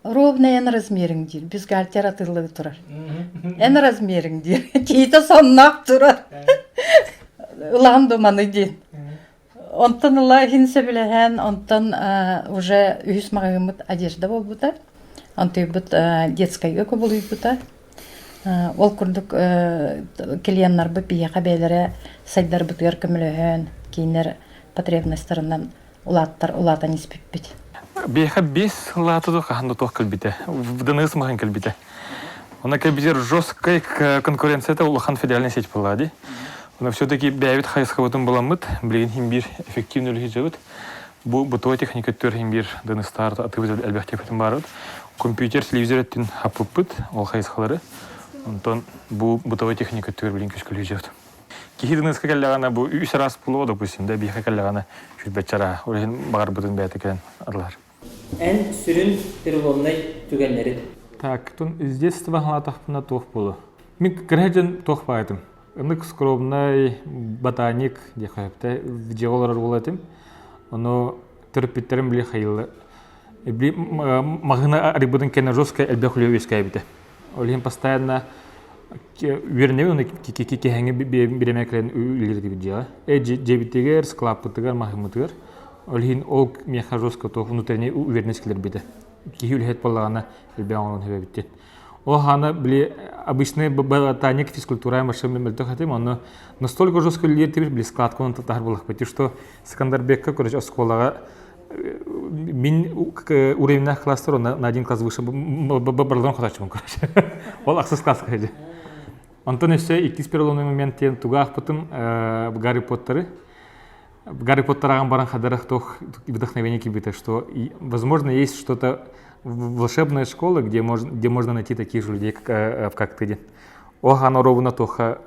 Ровно эн размерин диир, бюстгальтер атыылыы турар. Эн размерин диир, киһитэ сонноох турар. Ылаҕын думаны диэн. Онтон ыла иһин сөбүлэһэн, онтон уже үһүс маҕаһыыммыт одежда буолбута. Онтуйбут детскайга кубулуйбута. Ол курдук клиеннарбыт биһиэхэ бэйэлэрэ сайдарбытыгар көмөлөһөн, кинилэр потребностарынан улааттар улаатан испиппит. Биһиэхэ 5 сыллаата хаһан да туох кэлбитэ. ДНС маһын кэлбитэ. Она кэлбитигэр жесткая конкуренцията улахан федеральная сеть буолла дии. Но все-таки бэйэбит хайысхабытын буламмыт, билигин иһин биир эффективный үлэһит Бу бытовой техника өттүгэр иһин биир ДНС-таар атыыбыт элбэх техникатын баарбыт. Компьютер, телевизор өттүн хаппыппыт, ол хайысхалары. Онтон бу бытовой техника өттүгэр билигин күскүлүүжэбит. Киһи ДНС-ка кэллэҕинэ бу үс араас буолуо, допустим, да биһиэхэ кэллэҕинэ сүүрбэччэ арааһа. Ол иһин баҕарбытын бэйэтэ кэлэн арылар. Эн сүрүн переломнай түгэннэрин. Так, тун с детства хаҥалаатахпына туох буолуо? Мин кыра дьон туох баайтым. Ынык скромнай ботаник диэхэ дьиэҕэ олорор буола этим. Ону төрөппүттэрим били хайылы били маҕына арыйбытын кэннэ жестко элбэх үлэ үөскээбитэ. Ол иһин постоянно үөрэнэбин уонна киэһэҥҥи бириэмэ кэлэн үлэлиир этибит дьиэҕэ. Э дьиэбитигэр, склаппытыгар, маһыммытыгар. Ол иһин ол миэхэ жестко туох внутренний уверенность киллэрбитэ. Киһи үлэһит буоллаҕына элбэх оҥорон эбэбит Ол хаана били обычный ботаник физкультура машина мөлтөх этим, ону настолько жестко үлэлиир этибит, били складканы тахар буоллахпыт, что Скандарбекка, короче, оскуолаҕа мин уровеннаах класстар на один класс выше барлығын хотаччыбын, короче. Ол ахсыс класска хадьы. Онтон өссө иккис переломный момент диэн туга аахпытым Гарри Поттеры. Гарри Поттер баран хадарах тох вдохновение кибита, что возможно есть что-то волшебная школа, где можно, где можно найти таких же людей, как, как ты. Ох, оно ровно тоха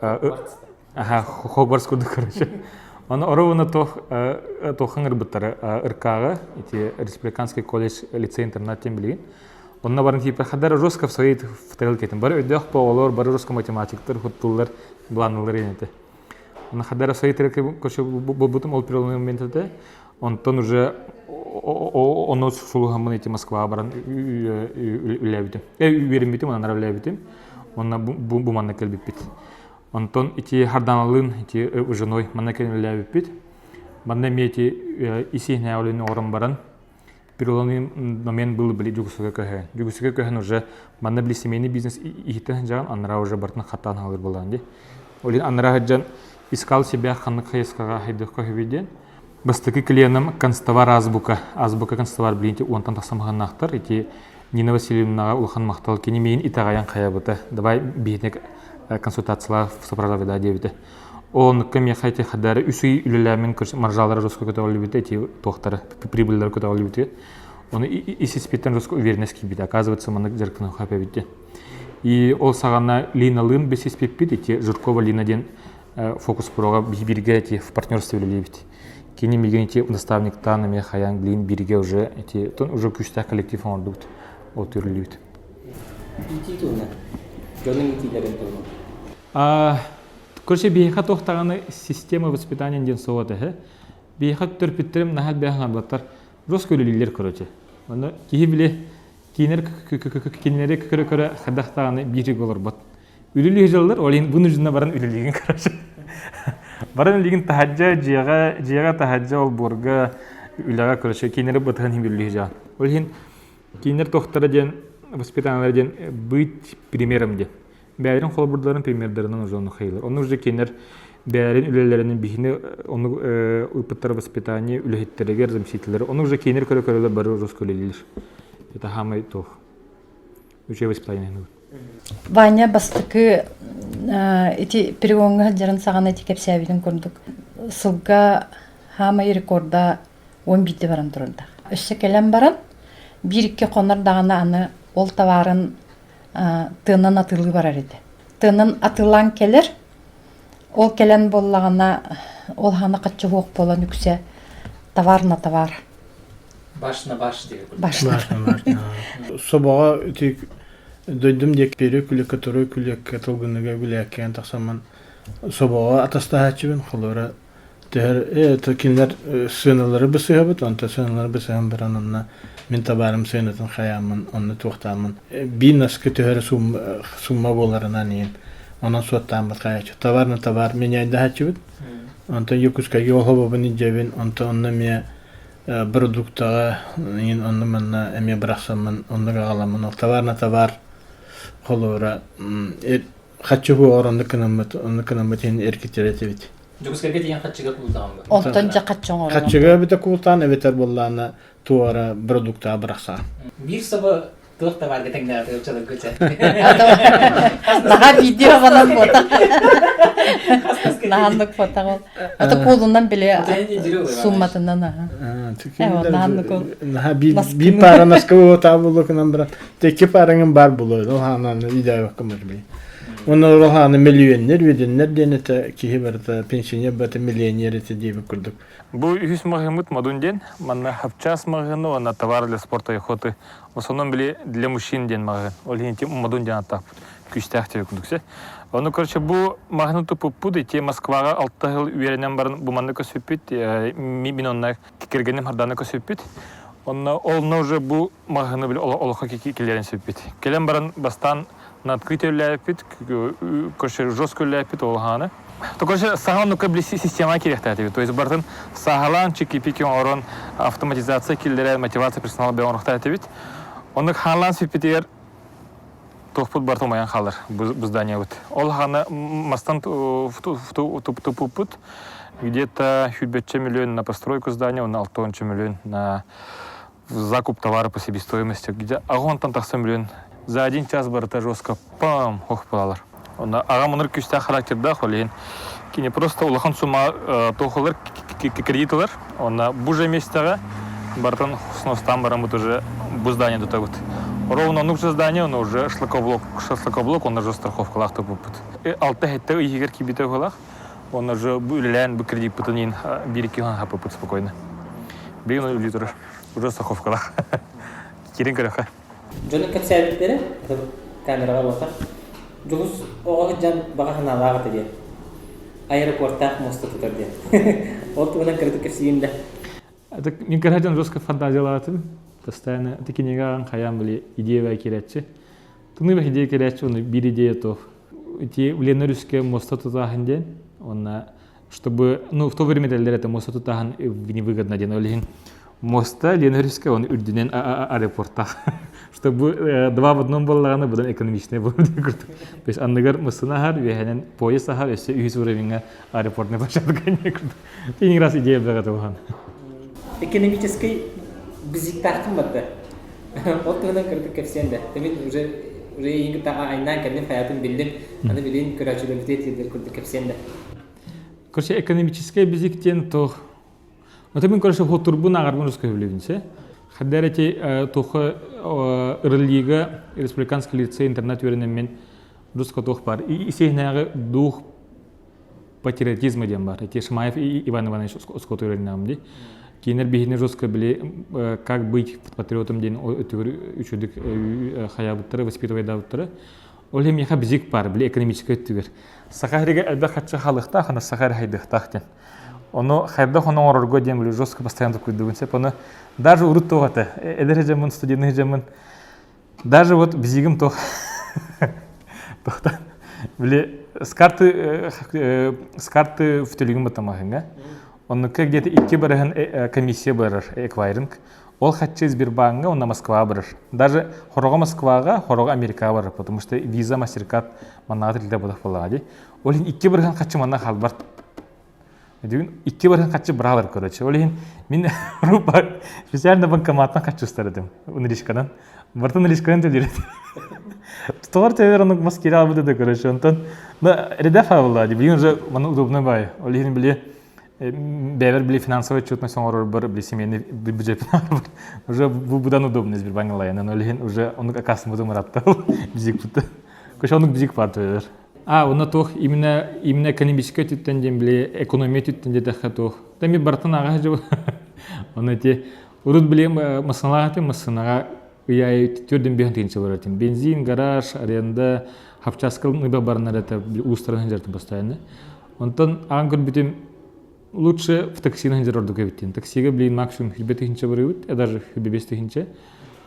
Аха, Хогвартс курдук, короче. Оны ровно тох тохан ырбыттара ыркаага, ити республиканский колледж лицей-интернат тем билигин. Онно баран типа хадара жестко в своей в тарелке Бары өйдөөх оҕолор, бары жестко математиктар, хуттуллар, планылар ете. Онно хадара своей тарелке короче болбутум ол переломный момент ете. Онтон уже ону сулуһаммын ити Москваға баран үлээбитим. Үөрэммитим, онон үлээбитим. Онно бу манна кэлбиппит. Онтон ити Харданалыын ити женой манна кэлэн үлэлээбиппит. Манна эмиэ ити ис иһинээҕи үлэни оҥорон баран переломный момент был били Дьугусуга көһөн. Дьугусуга көһөн уже манна били семейный бизнес иһиттэн сылдьаҕын анараа уже барытын хаттаан хаалыр буоллаҕын дии. Ол иһин анараа сылдьан искал себя ханнык хайысхаҕа хайдахха үһүбүй диэн. Бастакы клиеным констовар азбука. Азбука констовар билин уонтан тахса маһыннаахтар. Ити Нина Васильевнаҕа улахан махтал. Кини миигин итэҕэйэн хайабыта. Давай биһиэхэ консультациялаах сопровождать диэбитэ. Ол оннукка миэхэ ити хадары үс ый үлэлээмин маржалара жестко көтөҕүллүбүтэ ити туохтара прибыльлары көтөҕүллүбүтэ. Ону ис испиттэн жестко уверенность киирбитэ. Оказывается, маннык дьарыктанан эбит диэн. И ол саҕана Линалыын бисиспиппит ити Жиркова Лина диэн фокус прога бииргэ ити в партнерстве үлэлиибит. Кини миигин ити наставниктаан эмиэ хайаан билигин бииргэ уже ити уже күүстээх коллектив оҥордубут. Ол төрүллүбүт. Иитии туһунан. Дьонуҥ иитиилэрин туһунан. Короче, биһиэхэ туох даҕаны система воспитания диэн суох этэ. Биһиэхэ төрөппүттэрим наһаа элбэх аҥарбаттар. Жестко үлэлииллэр, короче. Онно киһи били кинилэр кинилэри көрө-көрө хайдах даҕаны биир олорбот. Үлэлии сылдьаллар, ол иһин вынужденно баран үлэлиигин, короче. Баран үлэлиигин таһырдьа, дьиэҕэ, дьиэҕэ таһырдьа олбуорга үлэҕэ, короче, кинилэри батыһан иһин үлэлии сылдьаҕын. Ол иһин кинилэр туохтара диэн, воспитаниелара диэн быть примером диэн. Бэйэлэрин холобурдарын примердарынан уже ону хайыылар. Ону уже кинилэр бэйэлэрин үлэлэринэн биһини ону ыыппыттара воспитание үлэһиттэригэр, заместителлэри, ону уже кинилэр көрө-көрөлөр бары жестко үлэлиир. Это самый туох. Үчүгэй воспитание. Ваня бастакы ити перегоҥҥа сылдьарын саҕана ити кэпсээбитин курдук сылга хаамай рекорда 11 баран турардаах. Өссө кэлэн баран биир-икки хонор даҕаны аны ол табаарын тыанан атыылыы барар этэ. Тыанан атыылаан кэлэр, ол кэлэн буоллаҕына ол хаана хаччы суох буолан үксэ товар на товар. Баш на баш диye. Баш на баш. Собоҕо ити дойдум диэки первый күлүккэ, второй күлүккэ, тылгыныга күлээккээн тахсаммын собоҕо атастаһааччыбын холобура Төһөр кинилэр сыаналары бысыһабыт, онто сыаналары бысыһан баран онно мин табаарым сыанатын хайааммын, онно туохтааммын биир наскы төһөрө сумма буоларынан иһин онон суоттааммыт хайааччы. Товар на товар меняйдаһааччыбыт. Онтон Якутскайга олобобун илдьэбин, онтон онно эмиэ продуктаҕа иһин онно манна эмиэ бырахсаммын, оннук аҕаламмын ол товар на товар холобура хаччы хуоҕар оннук гынаммыт, оннук гынаммыт иһин эргитэр этибит. Дьокуускайга тиийэн хаччыга куултаҕын ба? Онтон дьэ хаччы оҥорон. Хаччыга эбитэ куултаан эбэтэр буоллаана туора продуктаҕа бырахсаан. Биир собо туох табаарга тэҥнээҕэ оччолорго чэ. Наһаа видео банан фото. Наһаннык фото ол. Ата куулунан биле сумматынан аха. Наһаа биир пара наска буолуотаа буолуокунан баран Икки паараҥын баар буолуо, ол хаанан идээбэккэ мөрбүй. Уонна ол хааны миллионер, үөдэннэр диэн этэ киһи барыта пенсионер барыта миллионер этэ диэбит курдук. Бу үһүс маҕаһыыммыт Модун диэн. Манна хапчаас маҕаһыына уонна товар для спорта и охоты. В основном били для мужчин диэн маҕаһыын. Ол иһин ити Модун диэн ааттаахпыт. Күүстээх диэбит курдук се. Ону короче бу маҕаһыыны туппуппут ити Москваҕа алта сыл үөрэнэн баран бу манна көспүппүт. Мин онно кэргэним Хардана көспүппүт. Онно онно уже бу маҕаһыыны били олоххо киллэрэн сүппүт. Кэлэн баран бастаан на открытие үлэлээбиппит, короче, жестко үлэлээбиппит ол хааны. То, короче, саҥа оннукка били система киириэхтээтибит. То есть барытын сааһылаан, чики-пики оҥорон, автоматизация киллэрэн, мотивация персонала бэйэ оҥоруохтаатыбит. Оннук хаалаан сүппүтүгэр туохпут барыта умайан хаалар бу зданиебыт. Ол хаана мастан туппуппут где-то сүүрбэччэ миллион на постройку здания, уонна 6 миллион на закуп товара по себестоимости, где аҕа тахса миллион за один час барыта жестко пам ох буолалар. Онно аҕам онор күүстээх характердаах ол иһин кини просто улахан сумма туохулар кредит ылар. Онно бу же миэстэҕэ барытын сностаан бараммыт уже бу здание тутабыт. Ровно оннук же здание, но уже шлакоблок, шлакоблок, он уже страховкалаах туппуппут. Алта хетте ыйыгар киирбитэ уһулаах. Онно уже бу үлэлээн бу кредиппытын иин биир-икки хаппыппыт спокойно. Билигин үлүү турар. Уже страховкалаах. Киирин көрөххө. Дьону кэпсээбиттэрэ, камераҕа буолта. Дьулус оҕо сылдьан баҕа санаалаах этэ диэн. Аэропортаах муоста тутар диэн. Ол туһунан кыратык кэпсиим да. Это мин кыра жестко фантазиялаатым. Постоянно это кинига хайаан били идея киирээччи. Тыныыбах идея киирээччи, оны биир идея туох. Ити Лена Рүске моста тутааһын диэн, онна чтобы, ну, в то время этэллэр это моста тутааһын невыгодно диэн, ол иһин моста Лена Рүске оны үрдүнэн аэропортаах. Чтобы два в одном буоллаҕына быдан экономичный буолар диэн курдук. То есть анныгар мыстын аһар, үөһэнэн поезд аһар, өссө үһүс уровеньҥа аэропортная площадка диэн курдук. Тиҥ раз идея бөҕө туһан. Экономический бизиктаахтын барда. Ол туһунан кырдык кэпсиэн да. Мин уже уже эйигин кытта айнаан кэллим, хайатын биллим. Аны билин көрөөччүлэрбитигэр тиэрдэр курдук кэпсиэн да. Короче, экономический бизик диэн туох Это мин короче хотурбун ааҕарбын русская көбүлүүбүн Хаддар эти туха ырыллига республиканский лицей интернат үөрэнэммин русска туох бар. Исиһинээҕи дух патриотизма диэн бар. Эти Шамаев Иван Иванович оскуолата үөрэннэҕим дии. Кинилэр биһини жестко били как быть патриотом диэн өттүгэр үчүгдүк хайаабыттара, воспитывайдаабыттара. Ол иһин миэхэ бзик баар, били экономическай өттүгэр. Саха сиригэр элбэх харчы хаалыахтаах, аны саха эрэ хайдыахтаах диэн. Ону хайдах ону оҥорорго диэн били жестко постоянно толкуйдуубун сөп. Ону даже урут туох этэ, эдэр дьоммун, студенный дьоммун, даже вот бзигим туох туохтан били с карты с карты в төлүгүн баттамаһыҥҥа. Оннукка где-то икки барыһын комиссия барар эквайринг. Ол хаччы Сбербанҥа уонна Москваҕа барар. Даже хороҕо Москваҕа, хороҕо Америкаҕа барар, потому что виза, мастеркард маннаҕа тэрилтэ буолах буоллаҕа дии. Ол иһин икки бырыһан хаччы манна хаалбат. Бүгүн икки бырыһан хаччы быраалар короче. Ол иһин мин специально банкоматтан хаччы устар этим наличканан. Барытын наличканан төлүүр этим. Тоҕор төбөр оннук мас киирэ албыт да короче. Онтон редеф буолла дии. Билигин уже манна удобный баай. Ол иһин били бэйэбэр били финансовый отчетность оҥорорбор били семейный бюджет уже бу будан удобный Сбербанк лайынан ол иһин уже оннук акассаммытым ыратта бизик Короче оннук бизик бар төбөр. А онно туох именно именно экономическай өттүттэн диэн били экономия өттүттэн диэтэххэ туох да ми бартын аҕа дьыл ону ити урут били массыналаах этим массынаҕа ый аайы төрдүн биһэн тыһыынча барар этим бензин гараж аренда хапчааска ныба баранар это уустарын сылдьар постоянно. Онтон аан көрбүтүм лучше в таксины сылдьар ордук эбит. Таксига блин максимум хирбе тыһыынча барыбыт, а даже хирбе бес тыһыынча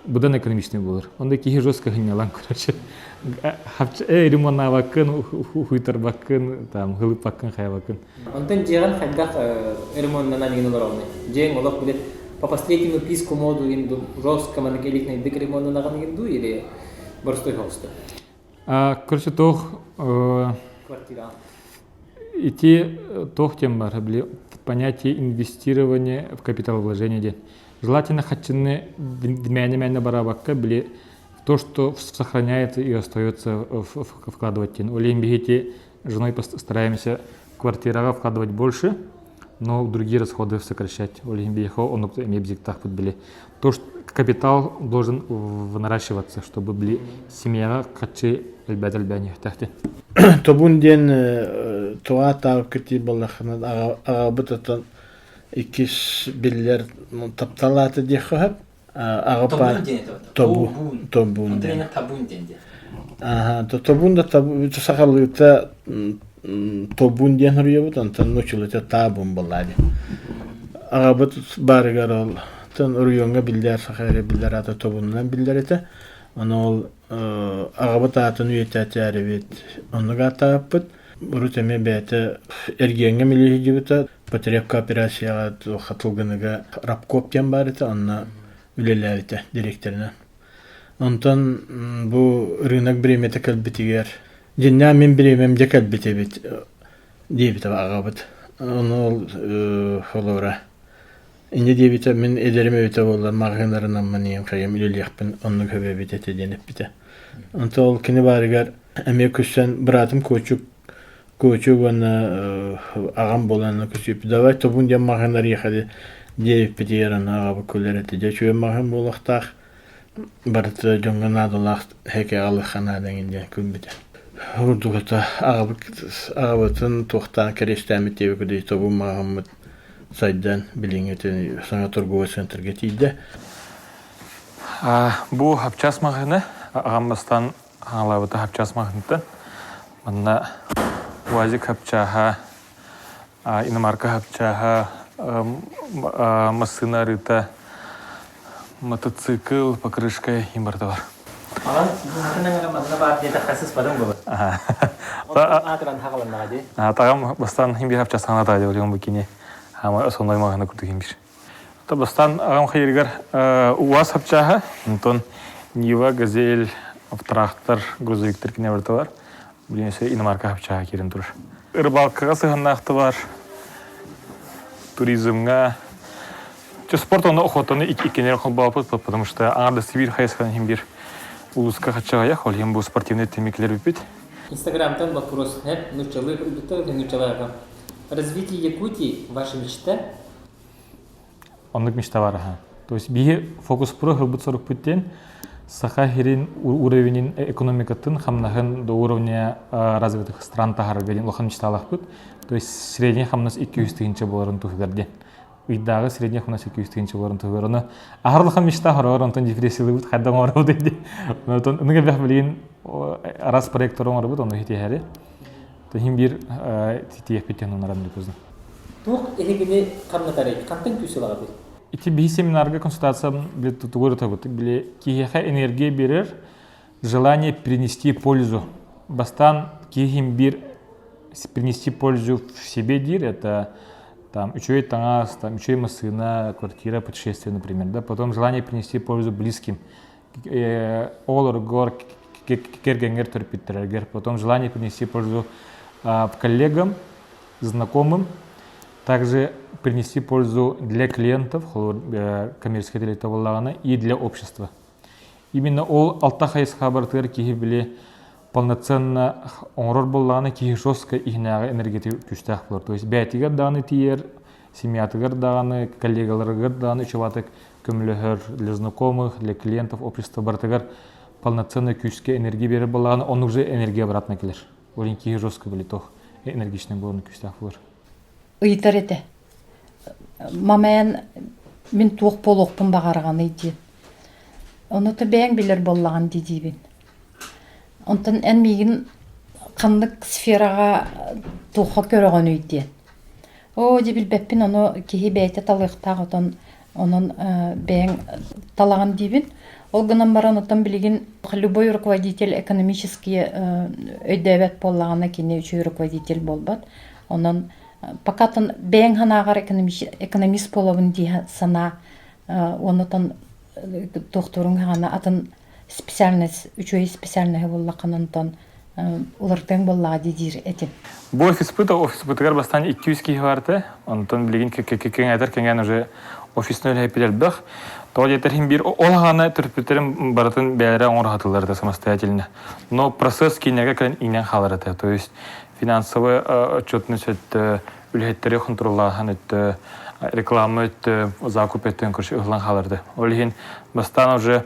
быдан экономичный буолар. Онда киһи жестко хынньалан короче. Ремоннаабаккын, хуйтарбаккын, там хылыппаккын, хайабаккын. Онтон дьиэҕин хайдах ремоннанан иҥин олороҕуный? Дьиэҥ олох били по последнему писку моду иҥин ду жестко маннык элитнайдык ремоннанаҕын иҥин дуу или боростой соҕусту? Короче, туох Квартира. Ити туох диэн бар, били понятие инвестирование в капиталовложение диэн. Желательно хаччыны мээнэ-мээнэ бараабакка, били то, что сохраняется и остается вкладывать диэн. Ол иһин биһиги женой стараемся квартираҕа вкладывать больше, но другие расходы сокращать. Ол иһин биһиэхэ оннук эмиэ бзиктаахпыт били. То, что капитал должен наращиваться, чтобы били семьяҕа хаччы элбэт элбээн иһтэхти. Тобун диэн туға таабыкка тиий буоллаххына аҕабыт отон иккис биллэр тапталаата диэххэ сөп. Аҕа Тобун Тобун диэн. Табун диэн диэн. Аха, тобун да сахалыыта тобун диэн суруйабыт, онтон нууччалыыта таабун буоллаа дии. Аҕабыт баарыгар ол тон оройуоҥҥа биллэр саха эрэ биллэр аата тобунунан биллэр этэ. Ону ол аҕабыт аатын үйэтээчээрибит оннук ааттаабыппыт. Урут эмиэ бэйэтэ эргиэҥҥэ милиһийдибитэ. Потреб кооперацияҕа Хатылгыныга рабкоп диэн баар этэ, онно үлэлээбитэ директорынан. Онтон бу рынок бириэмэтэ кэлбитигэр дьиннээх мин бириэмэм дьэ кэлбит эбит диэбитэ аҕабыт. Ону ол холобура инньэ диэбитэ мин эдэрим эбитэ буоллар маҕаһыыннарынан ийэм хайам үлэлиэхпин оннук сөбө эбит этэ диэн эппитэ. Онтон ол кини баарыгар эмиэ күссэн быраатым Куочук Куочук уонна аҕам буолан күсүп давай тобун диэн маҕаһыыннар иэхэди диэбиппитигэр аны аҕабыт күлэр этэ дьэ үчүгэй маҕаһыын буолуохтаах барыта дьоҥҥо наадалаах һэкэ аҕалыахха наада эҥин диэн күлбүтэ. Курдук аҕабыт аҕабытын туохтаан кэриэстээммит диэбит тобун маҕаһыммыт сайдан билиҥҥи саҥа торговый центрга тиийдэ. Бу хапчаас маҕаһыына аҕам бастаан хаҥалаабыта хапчаас маҕаһыынтан. Манна УАЗик хапчааһа, иномарка хапчааһа, массыына арыыта, мотоцикл, покрышка иһин барыта бар. Аҕан быһатын эҥэрэ манна баар диэтэххэ сыспатыҥ буолар. Аатыран хаҕаланнаҕа дии. Тагам бастаан хим бир хапчаас хаҥалата дии бу кини хаама основной маҕаһыына курдук хим бир. Бастаан аҕам хайырыгар УАЗ хапчааһа, онтон Нива, Газель, трактор, грузовиктар кине барыта бар. Билин өссө иномарка хапчааһа киирэн турар. Рыбалкаҕа сыһыаннаахты бар, туризмҥа. Спорт онно охотаны иккинер холбооппут, потому что аҥардас биир хайысханан иһин биир улууска хаччаҕайах, ол иһин бу спортивный тэмикилэр бүппүт. Инстаграмтан вопрос нуччалыы нуччалыы Развитие Якутии – ваша мечта? Оннук мечта бар аха. То есть биһи фокус про хылбыт сорукпут диэн. Саха сирин уровенин экономикатын хамнаһын до уровня развитых стран таһаарарга диэн улахан мечталаахпыт. То есть средний хамнас 200 тыһыынча буоларын туһугар диэн. Ыйдааҕы средний хамнас 200 тыһыынча буоларын туһугар. Ону аһар улахан мечта хороҕор онтон депрессиялыыбыт хайдах оҥоробут диэн. Онтон ыныгы элбэх билигин араас проекттары оҥоробут ону ситиһэри. Иһин биир тиийэппит диэн онорон дипузна. Туох эһигини хамнатарый? Хантан күүс ылаҕытый? Ити биһи семинарга консультациям били тугу ырытабыт. Били киһиэхэ энергия берер желание принести пользу. Бастаан киһи биир принести пользу в себе диир, это там үчүгэй таҥас, там үчүгэй массыына, квартира, путешествие, например, да, потом желание принести пользу близким, оҕолоргор, кэргэҥҥэр, төрөппүттэргэр, потом желание принести пользу коллегам, знакомым, также принести пользу для клиентов, коммерческой тэрилтэ буоллаҕына, и для общества. Именно ол алта хайысха барытыгар киһи били полноценно оҥорор буоллаҕына киһи жестко иһинээҕи энергияты күүстээх буолар. То есть бэйэтигэр даҕаны тиийэр, семьятыгар даҕаны, коллегаларыгар даҕаны үчүгэй көмөлөһөр, для знакомых, для клиентов общества барытыгар полноценный күүскэ энергия берер буоллаҕына, он уже энергия обратно кэлэр. Ол киһи жестко били тох энергичный буолан күүстээх буолар. Ыйытар этэ. Мамаан мин туох буолуохпун баҕараҕаный диэн. Ону то бэйэҥ билэр буоллаҕын дии диибин. Онтон эн миигин ханнык сфераҕа туохха көрөҕүнүй диэн. Оо, дьэ билбэппин, ону киһи бэйэтэ талыахтаах отон онон бэйэҥ талаҕын диибин. Ол гынан баран оттон билигин любой руководитель экономически өйдөөбөт буоллаҕына кини үчүгэй руководитель буолбат. Онон пока бэйэҥ санааҕар экономист буолабын дии санаа уонна туохтууруҥ хаҕана атын специальность үчүгэй специальноһы буллаххына онтон уларытыаҥ буоллаҕа дии диир этим. Бу офиспыт офиспытыгар бастаан 200 киһи барда. Онтон билигин кэҥээтэр кэҥээн уже офисный үлэһиппит элбэх. Тоҕо диэтэр иһин биир ол аҕана төрөппүттэрим барытын бэйэлэрэ оҥоро сатыыллар самостоятельно. Но процесс киинэгэ кэлэн иҥнэн хаалар этэ. То есть финансовый отчетность өттө, үлэһиттэри хонтуруоллааһын өттө, реклама өттө, закуп өттүн короче ыһыллан хаалар Ол иһин бастаан уже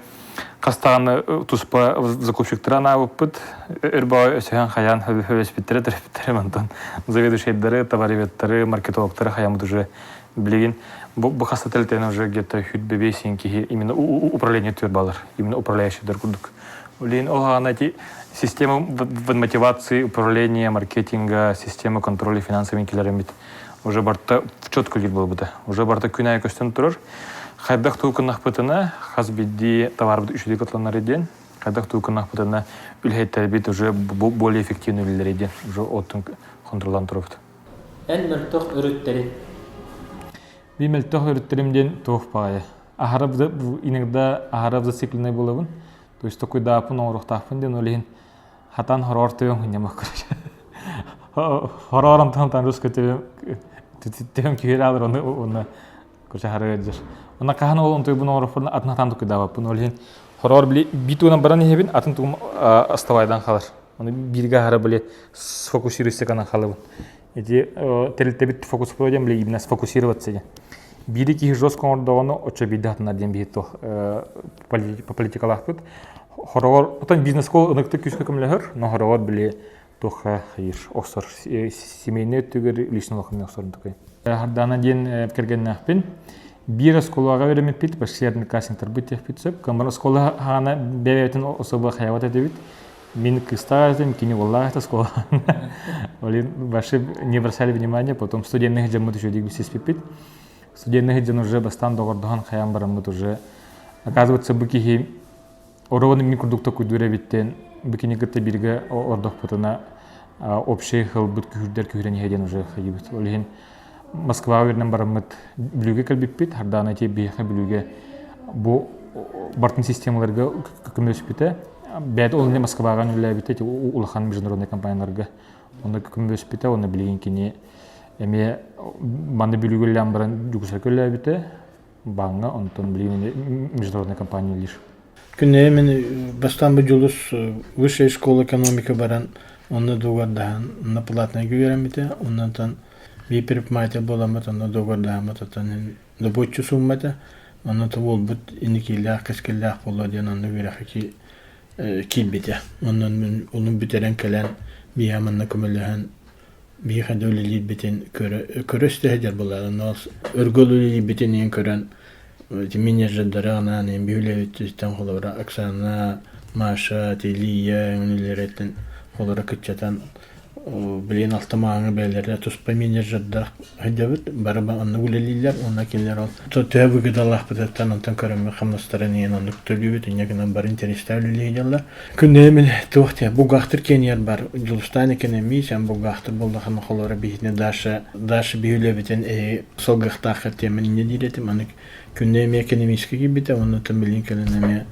хастаҕаны туспа закупщиктара анаабыппыт өр баҕа өсөһөн хайаан хөвөспүттэрэ төрөппүттэрим онтон заведующайдары товароведтары маркетологтары хаяммыт уже билигин бу хаста тэрилтэнэн уже где-то хүт син киһи именно управление түөр балар именно управляющийдар курдук Блин, ол хаана эти система мотивации управления маркетинга система контроля финансовый килеремит уже барта четко лир буолбута уже барта күн аайы көстөн турар хайдах туукуннахпытына хас биирдии товарбыт үчүгэй котланар диэн хайдах туукуннахпытына үлэһиттэрбит уже более эффективно үлэлэр диэн уже оттун контроллаан турабыт. Эн мөлтөх өрүттэрин. Би мөлтөх өрүттэрим диэн туох баҕайы. Аһара иногда аһара зацикленный буолабын. То есть такой даапын оҥоруохтаахпын диэн ол иһин хатан хороор төбөм хынньамак хороор онтон тан русский төбөм төбөм киһи алыр оны уонна короче харыгар Онна хаһан ол онтуйбун оҥоруохпун атын хатан тукуйдаабаппын ол иһин хороор били битуунан баран иһэбин атын тугум оставайдан халар оны бииргэ аһара били сфокусируйся канан халабын ити тэрилтэбит фокус диэн били именно сфокусироваться диэн биири киһи жестко оҥордоҕуна оччо биирдэ хатанар диэн биһи туох политикалаахпыт хороҕор отон бизнес-школа ыныктык күүскэ көмөлөһөр но хороҕор били туохха хайыр охсор семейный өттүгэр личный олоххо охсорун такой Хардаана диэн кэргэннээхпин биир оскуолаҕа үөрэммиппит почти одноклассниктарбыт диэхпит сөп камара оскуола хаана бэйэбитин особо хайабат этибит мин кыыстаах этим кини уоллаах этэ оскуола Олин вообще не бросали внимания потом студенных дьоммут еще билсиспиппит студенных дьон уже бастаан доҕордоһон хайаан бараммыт уже оказывается бу киһи Оруобун мин курдук токуйдуур эбиттэн бу кини кытта бииргэ ордохпутуна общий хылбыт күһүрдэр күһүрэн иһэ диэн уже хайыбыт. Ол иһин Москваҕа үөрэнэн бараммыт Бүлүүгэ кэлбиппит. Хардаана ити биһиэхэ Бүлүүгэ бу бартын системаларга көмөлөспүтэ. Бэйэтэ ол иннинэ Москваҕа үлэлээбитэ ити улахан международный компанияларга. Онно көмөлөспүтэ, онно билигин кини эмиэ манна Бүлүүгэ үлэлээн баран Дьокуускайга үлэлээбитэ. Бааҥҥа, онтон билигин международная компания үлэлиир. Күннэйэ мин бастаан бу Дьулус высшая школа экономика баран онно дуогардаһан онно платнайга үөрэммитэ оннотон биир предприниматель буоламмыт онно дуогардаһаммыт оттон добуоччу сууммата. Онно то буолбут инникилээх кэскиллээх буолуо диэн онно үөрэххэ киирбитэ. Онон ону бүтэрэн кэлэн биһиэхэ манна көмөлөһөн биһиэхэ да үлэлиирбитин көрө көрө истэ сылдьар буоллаҕына онно өргө үлэлиирбитин иһин көрөн ити менеджердары анаан иһин биһи үлэбититтэн холобура Оксана, Маша, Лия үлэлэриттэн холобура кыччатан билигин алта мааҥы бэйэлэрэ туспа менеджердаах сылдьабыт бары оннук үлэлииллэр уонна кинилэр ол төһө выгодалаахпытыттан онтон көрөммүт хамнастарын иһин оннук төлүүбүт инньэ гынан бары интэриэстээх үлэлии сылдьаллар Күннэйэ мин туох диэ булгаахтыр киэнигэр бар Дьулустаан экономист эн булгаахтыр буоллахына холоро биһитини Даша Даша биһи үлэбитин эһи салгыахтааххыт диэммин инньэ диир этим аны Күннэй эмиэ экономистка киирбитэ уонна оттон билигин кэлин эмиэ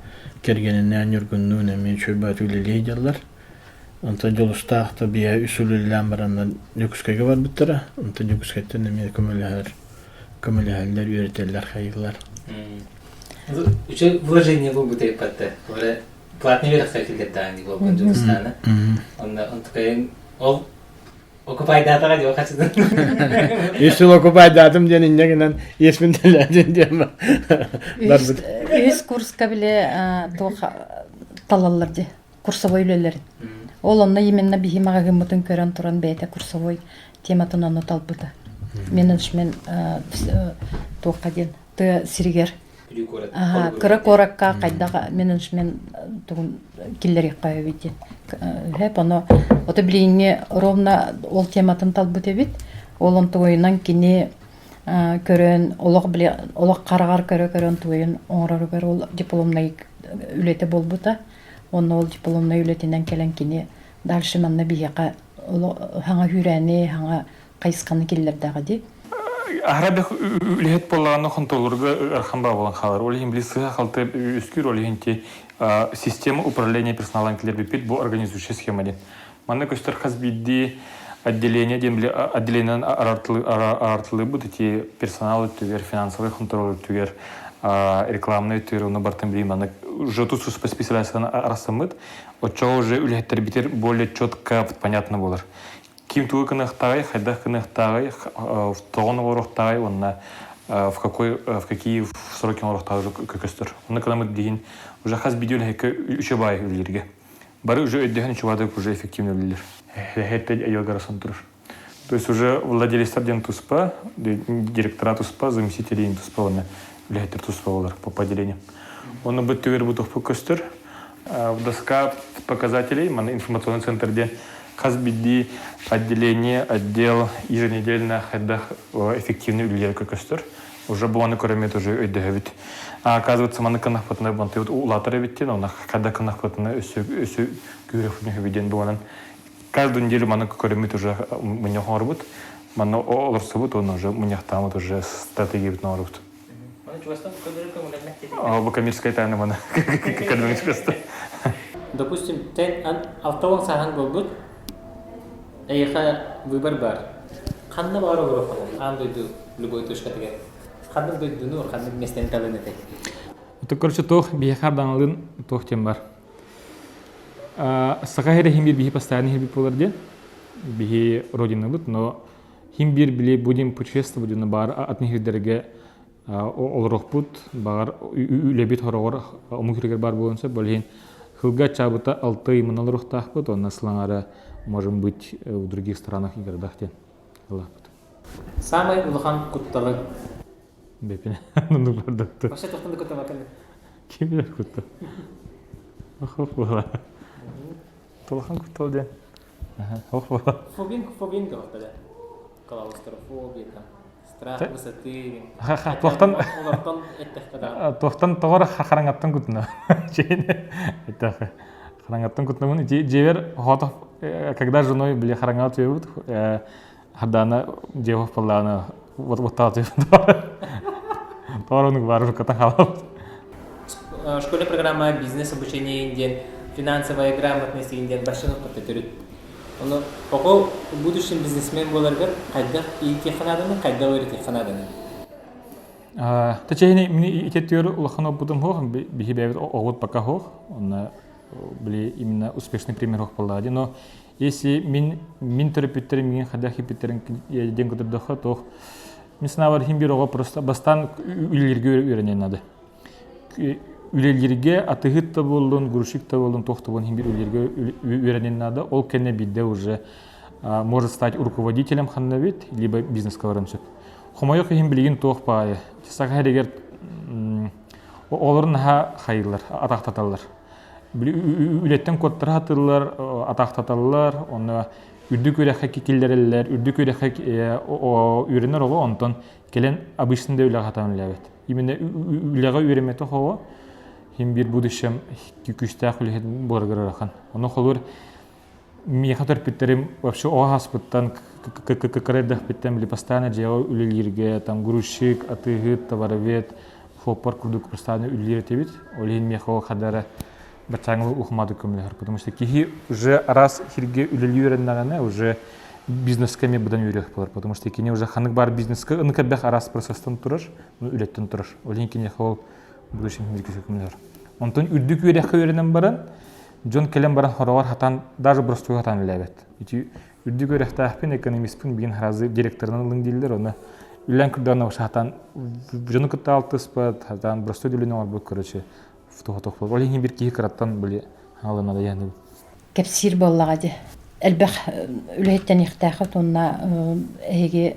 кэргэнинээн Ньургуннуун эмиэ үчүгэй баҕайытык үлэлии сылдьаллар. Онтон Дьулустаах да биһэ үс сыл үлэлээн бараннар Дьокуускайга барбыттара. Онтон Дьокуускайтан эмиэ көмөлөһөр көмөлөһөллөр, үөрэтэллэр, хайыылар. Үчүгэй вложение буолбута эппэтте. Платный үөрэххэ киллэрдэҕиҥ дии буолбут Дьулустаана. Онно онтукайын ол окупайдаатаҕа дии хачытын. Үс сыл окупайдаатым диэн инньэ гынан иэспин төлөөтүн диэн барбыт. Үһүс курска бile туох талаллар дии курсовой үлэлэрин. Ол онно именно биһи маҕаһыыммытын көрөн туран бэйэтэ курсовой тематын онно талбыта. Менеджмент туохха диэн тыа сиригэр Кыра куоракка хайдах менеджмент тугун киллэриэххэ эбит диэн. Хэп ону ото билиҥҥи ровно ол тематын талбыт эбит. Ол онтугуйунан кини көрөн олох били олох хараҕар көрө-көрөн туойун оҥороругар ол дипломнай үлэтэ буолбута. Онно ол дипломнай үлэтинэн кэлэн кини дальше манна биһиэхэ хаҥа хүүрээни, хаҥа хайысханы киллэрдэҕэ дии. Аһара бэх үлэһит буоллаҕына хонтуолларга ыарахан баа буолан хаалар. Ол иһин били сыыһа-халты үөскүүр, ол иһин ти система управления персоналын киллэрбиппит бу организующая схема диэн. Манна көстөр хас биирдии отделение диэн били отделениенан араартылыыбыт ити персонал өттүгэр, финансовый хонтуруол өттүгэр, рекламный өттүгэр ону бартын били маннык уже тут специализацияны арахсаммыт. Оччоҕо уже үлэһиттэрбитир более четко понятно буолар. Ким тугу гыныахтааҕый, хайдах гыныахтааҕый, тоҕо оҥоруохтааҕый уонна в какой в какие сроки оҥоруохтааҕый көстөр. Онно кыламмыт билигин уже хас биирдии үлэһиккэ үчүгэй үлэлииргэ. Бары уже өйдөһөн үчүгэйдик уже эффективно үлэлиир. Эһэтте айылгырасын турар. То есть уже владелецтар диэн туспа, директора туспа, заместители туспа уонна үлэһиттэр туспа болар по поделениям. Оны бу түгэр бу тухпу көстөр. Доска показателей, маны информационный центр диэн хас биирдии отделение, отдел еженедельно хайдах эффективный үлэлэргэ көстөр. Уже буаны көрөммүт уже өйдөһөбүт. А оказывается, маны кынахпытына бантыбыт улаатар эбиттин, оны хайда кынахпытына өссө өссө күүрөхпүтүн диэн буонан каждую неделю маны көрөммүт уже мунньах оҥорбут. Манна олорсубут, уонна уже мунньахтаамыт уже стратегиябытын оҥорбут. Бу коммерческая тайна маны көрдөрүҥ Допустим, тен 60 сааһын буолбут, эйиэхэ выбор бар. Ханна баҕар олоруоххун аан дойду любой точкатыгар. Ханнык дойдуну, ханнык миэстэни талын этэй? Это, короче, туох биһиэхэ ардаҥалыын туох диэн бар. Саха сирэ иһин биир биһи постоянно иһирбит буолар диэн. Биһи родинабыт, но Хим биир били будем путешествовать диэн баар атын сирдэргэ олоруохпут, баҕар үлэбит хороҕор омук сиригэр баар буолуон сөп. Ол иһин хылга аччаабыта алта ыймын олоруохтаахпыт, уонна сылаҥара можем быть в других странах и городах диэн ылааппыт. Самый улахан кутталы Бэпин оннук бардатты. Вообще тохтон да куттамакын. Ким билэр куттал? Ох буола. Улахан куттал диэн. Ох буола. Фобин, фобин говорят, клаустрофобия там, страх высоты. Туохтан Олортон эттэххэ даҕаны. Туохтан тоҕор хараҥаттан кутуна. Эттэххэ. Хараҥаттан кутунабын. Дьиэбэр хотох когда женой били хараҥаҕа туйабыт Хардаана дьиэҕэ паллаана вот вот Тоҕор онук баар руката хаалабыт. Школьная программа бизнес обучение диэн финансовая грамотность диэн башчаны төрүт. Ону оҕо в будущем бизнесмен буоларыгар хайдах иитиэххэ нааданы, хайдах үөрэтиэххэ нааданы? Тачэһини мин итеттүөр улахан опытым суох, биһи бэйэбит оҕобут пока суох. Онно били именно успешный пример суох буоллаҕа дии. Но если мин мин төрөппүттэрим миигин хайдах ииппиттэрин диэн көрдөххө туох. Мин санаабар иһин биир оҕо просто бастаан үлэлииргэ үөрэниэн наада. Үлэлииргэ атыыһыт да буоллун, грузчик да буоллун, туох да буоллун иһин биир үлэлииргэ үөрэниэн наада. Ол кэннэ биирдэ уже может стать руководителем ханна эбит, либо бизнеска баран сөп. Хомойуох иһин билигин туох баайы. Саха сиригэр оҕолорун наһаа хайыыллар, атахтаталлар. Үлэттэн куоттара сатыыллар, атахтаталлар, онно үрдүк үөрэххэ киллэрэллэр, үрдүк үөрэххэ үөрэнэр оҕо онтон кэлэн обычный да үлэҕэ сатаан үлэлээбэт. Именно үлэҕэ үөрэммэтэх оҕо иһин биир будущем күүстээх үлэһит буоларыгар ыарахан. Ону холуур миэхэ төрпүттэрим вообще оҕо хаспыттан кыра эрдэхпиттэн били постоянно дьиэҕэ үлэлииргэ там грузчик, атыыһыт, товаровед, фоппар курдук постоянно үлэлиир этибит. Ол иһин миэхэ ол хадара баччааҥҥы ухумаатык көмөлөһөр. Потому что киһи уже араас сиргэ үлэлии үөрэннэҕинэ уже бизнеска эмиэ быдан үөрүөх буолар. Потому что кини уже ханнык баар бизнеска ынык элбэх араас процесстан турар, үлэттэн турар. Ол иһин киниэхэ ол будущем көмөлөһөр. Онтон үрдүк үөрэххэ үөрэнэн баран, дьон кэлэн баран хороҕор хатан, даже боростуой хатан үлэлээбэт. Ити үрдүк үөрэхтээхпин, экономистпын билигин сразу директорынан ылыҥ дииллэр, оны үлээн кырдаҕына хатан дьону кытта алтыспат, хатан боростуой үлэни оҥорбут, короче, тохтохпут. Ол иһин биир киһи кыраттан били хаалынада яны. Кэпсиир буоллаҕа дии. Элбэх үлэһиттэниэхтээххит уонна эһиги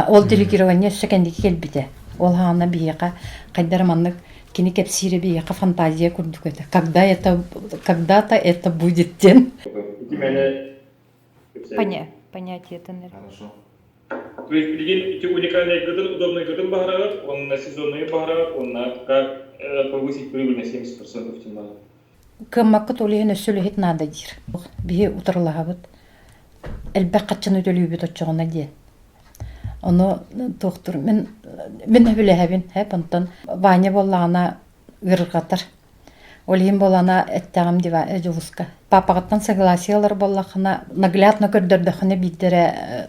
ол делегирование өссө кэнники кэлбитэ. Ол хаана биһиэхэ хайдара маннык кини кэпсиирэ биһиэхэ фантазия курдук этэ. Когда это когда-то это будет диэн. Понятиетын Хорошо. То есть билигин ити уникальныйгытын, удобныйгытын баһарагыт, уонна сезонныйы баһарагыт, уонна как повысить прибыль на 70% тем Кыаммаккыт ол иһин өссө үлэһит наада диир. Биһи утарылаһабыт. Элбэх хаччыны төлүүбүт оччоҕуна диэн. Ону туохтур мин мин өбүлэһэбин һэп онтон Ваня буоллаҕына ыарырҕатар. Ол иһин буолана эттэҕим дива Дьулуска. Папаҕыттан согласие ылар буоллаххына наглядно көрдөрдөххүнэ биирдэрэ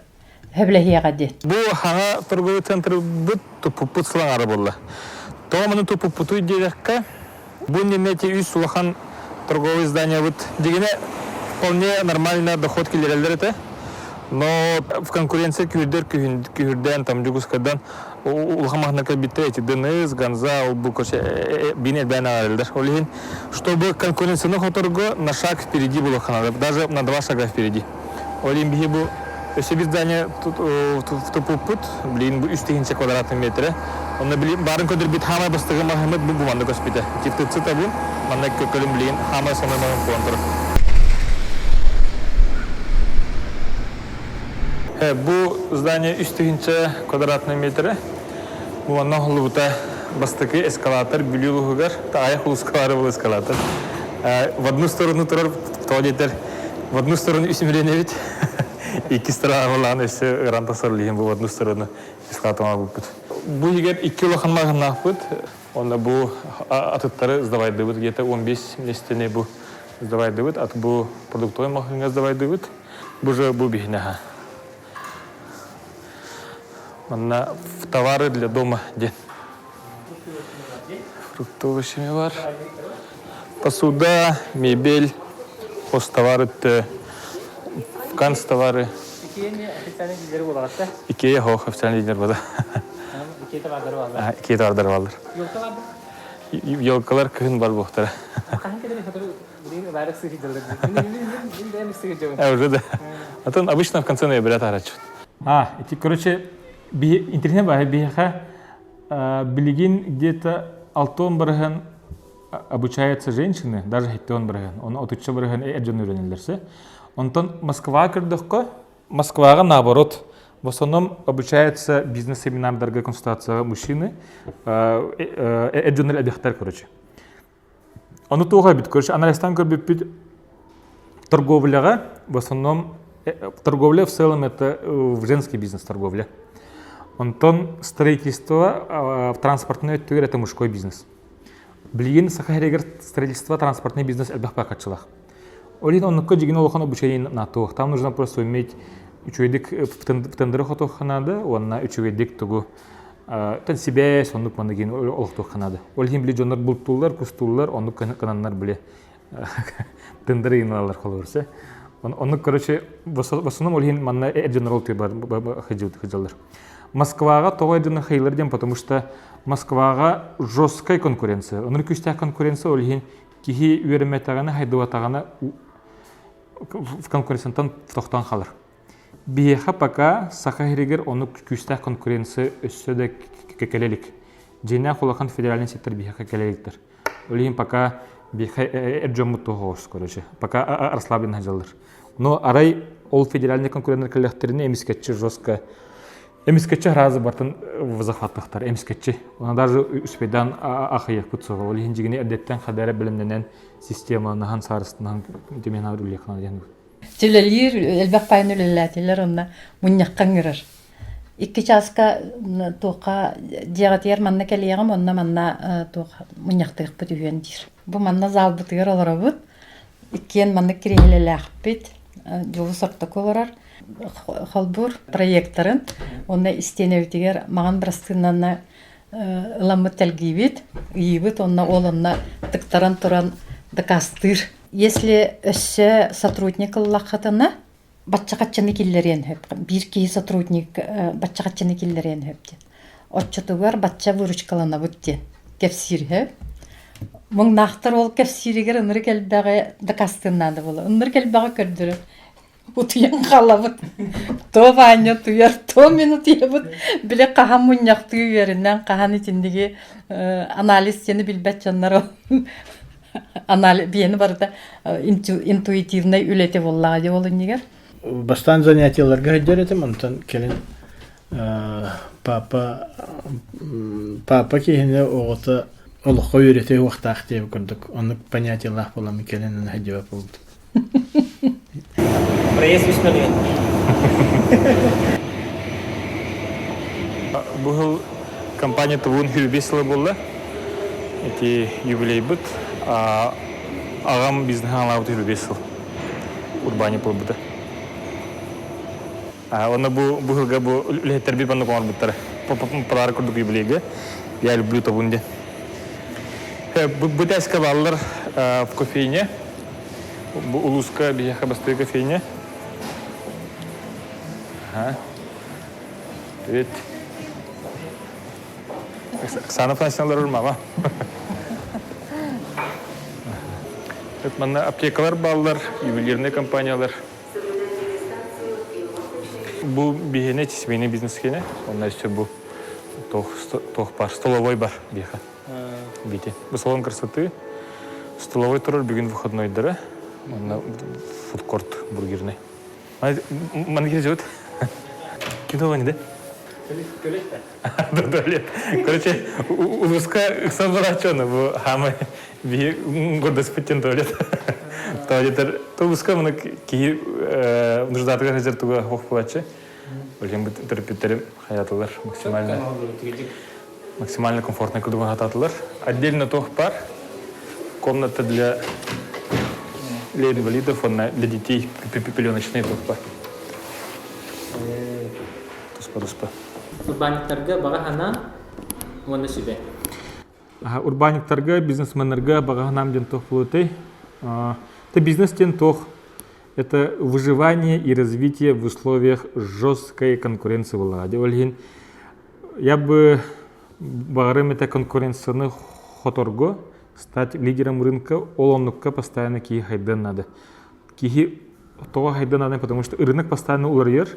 сөбүлэһиэҕэ диэн. Бу хаҥа торговый центрбыт туппуппут сылаҥара буолла. Тоҕо маны туппуппутуй диэтэххэ, бу иннинэ ити үс улахан торговый зданиябыт дьигинэ вполне нормально доход киллэрэллэр этэ. Но в конкуренция күүрдэр күһүрдээн там Дьокуускайдан улахан маһына кэлбиттэр эти ДНС, Ганза, ол бу короче биин элбээн аҕарыллар. Ол иһин, чтобы конкуренцияны хоторго на шаг впереди было надо, даже на два шага впереди. Ол иһин биһи бу өссө биир здание туппуппут, билигин бу үс тыһыынча квадратный метрэ. Онно били баарын көрдөрбүт хаамай бастакы маһымыт бу бу манна көспүтэ. Типтытсы табын, манна көлүм билигин хаамай соной маһым буолан турар. Бу здание үс тыһыынча квадратный метрэ. Бу манна оһоллубута бастакы эскалатор Бүлүү улууһугар, Таайах улууска баар был эскалатор. В одну сторону турар, тоҕо диэтэр, в одну сторону үс эбит, икки сторона өссө ыран тахсар бу в одну сторону эскалатор оҥорбуппут. Бу иһигэр икки улахан маҕаһыыннаахпыт. Онно бу атыттары сдавайдыбыт, где-то 15 местени бу сдавайдыбыт, ат бу продуктовый маҕаһыыҥҥа сдавайдыбыт. Бу же бу биһинэһэ. Манна товары для дома диэн. Фруктовый бар. Посуда, мебель, хозтовары, канцтовары. Икея официальный дилер буолаҕатта? Икея хоох официальный дилер буола. Икея товардары бааллар. Икея товардары бааллар. Елка бар Елкалар кыһын бар буохтара. Хаһан кэлэр сотору Уже да. А то обычно в конце ноября тарачут. А, эти, короче, интересно баһа биһиэхэ билигин где-то алтон барыһан обучаются женщины, даже хеттон барыһан, оны отучча барыһан эр дьон үйренеллерсе. Онтон Москва көрдөхкө, Москваҕа наоборот, в основном обучаются бизнес-семинардарга консультацияға мужчины, эр дьоннор эбихтер, короче. Ону туох эбит, короче, анализтан көрбүппүт торговляҕа, в основном торговля в целом это женский бизнес торговля. Онтон строительство в транспортной өттүгэр это мужской бизнес. Билигин Саха сиригэр строительство транспортный бизнес элбэх баакаччылаах. Ол иһин оннукка дьигин улахан обучение наатуох. Там нужно просто уметь үчүгэйдик в тендеры хотуохха наада уонна үчүгэйдик тугу тэн сибээс оннук маннык олохтуохха наада. Ол иһин били дьоннор бултууллар, кустууллар, оннук кынаннар били тендер ыйыналар холобурса. Оннук, короче, в основном ол иһин манна эр дьоннор ол сылдьаллар. Москваҕа тоҕо эр дьоннор хайыылар диэн, потому что Москваҕа жесткая конкуренция. Онон күүстээх конкуренция ол иһин киһи үөрэммэтэҕинэ, хайдыбатаҕына в конкуренцияттан тохтоон хаалар. Биһиэхэ пока Саха сиригэр ону күүстээх конкуренция өссө да кэлэ илик. Дьиҥнээх улахан федеральный сектор биһиэхэ кэлэ иликтэр. Ол иһин пока биһиэхэ эр дьоммут туох короче, пока расслабленно сылдьаллар. Но арай ол федеральный конкуренттар кэллэхтэринэ эмискэччи жестко эмискэччи сразу бартын захваттахтар эмискэччи. Она даже успейдан ахыйахпыт суоҕа. Ол иһин дьигини эрдэттэн хадара бэлэмнэнэн системаланаһан саарыстынаһан тимиэн үлэлиэххэ диэн. Үлэлиир, элбэх паайын үлэлээтилэр онно мунньахха ыҥырар. Икки чааска туохха дьиэҕитигэр манна кэлиэҕим, онно манна туох мунньахтыахпыт үһүөн диир. Бу манна залбытыгар олоробут. Иккиэн маннык кириэһилэлээхпит. Дьулус ортоку олорор. Холбуур проекторын уонна истиэнэбитигэр маҕан бырастыыннанна ыламмыт тэлгиибит, ыйыыбыт уонна ол онно тыктаран туран дакаастыыр. Если өссө сотрудник ыллаххытына, бачча-хаччаны киллэриэн сөп. Биир киһи сотрудник бачча-хаччаны киллэриэн сөп диэн. Оччотугар бачча выручкаланабыт диэн кэпсиир сөп. Муҥнаахтар ол кэпсииригэр ынырык элбэҕи дакаастыан наада буолар. Ынырык элбэҕи көрдөрөр. Утуйан хаалабыт. То Ваня утуйар, то мин утуйабыт. Били хаһан мунньахтыы үөрэнэн, хаһан итинниги анализ диэни билбэт дьоннор анализ биэни барыта интуитивнай үлэтэ буоллаҕа дии ол иннигэр. Бастаан занятиеларга сылдьар этим, онтон кэлин папа папа киһини оҕото олоххо үөрэтэ уохтаах диэбит курдук оннук понятиелаах буоламмын кэлин сылдьыбат буолбутум. Проезд үс мөлүйүөн. Бу сыл компания тубун 25 сыла буолла. Ити юбилейбыт. Аҕам бизнеһин аҥалаабыт 25 сыл. Урбаанньык буолбута. Онно бу бу сылга бу үлэһиттэрбит маннык оҥорбуттара. Подарок курдук юбилейга. Я люблю табун диэн. Бу тээскэ бааллар в кофейне. Бу улууска биһиэхэ бастакы кофейня. Привет. Оксана Афанасьевна олорор мама. Манна аптекалар бааллар, ювелирный компаниялар. Бу биһиэнэ семейный бизнес киэнэ. Онно өссө бу туох бар, столовой бар биһиэхэ. Бити. Бу салон красоты. Столовой турар бүгүн выходнойдара. Манна фудкорт бургерный. Маны кирдибит. Ким туолан да? Туалет. Короче, улууска ыксал барааччы бу хаамай биһи гордоспыттен туалет. Туалеттер улууска муну киһи нуждатыгар сылдьар туга хох буолааччы. Билигин төрөппүттэрим хаятылар максимально максимально комфортно курдук хатаатылар. Отдельно туох бар. Комната для для инвалидов, уонна для детей пеленочные туох бар. Туспа-туспа. Урбаанньыктарга баҕа санаа уонна сүбэ. Урбаанньыктарга, бизнесменнарга баҕа санаам диэн туох буолуой? Это бизнес диэн туох? Это выживание и развитие в условиях жесткой конкуренции была. Ол иһин я бы баҕарым это конкуренцияны хоторго, стать лидером рынка, ол оннукка постоянно киһи хайдыан надо. Киһи тоҕо хайдыан надо, потому что рынок постоянно уларыйар,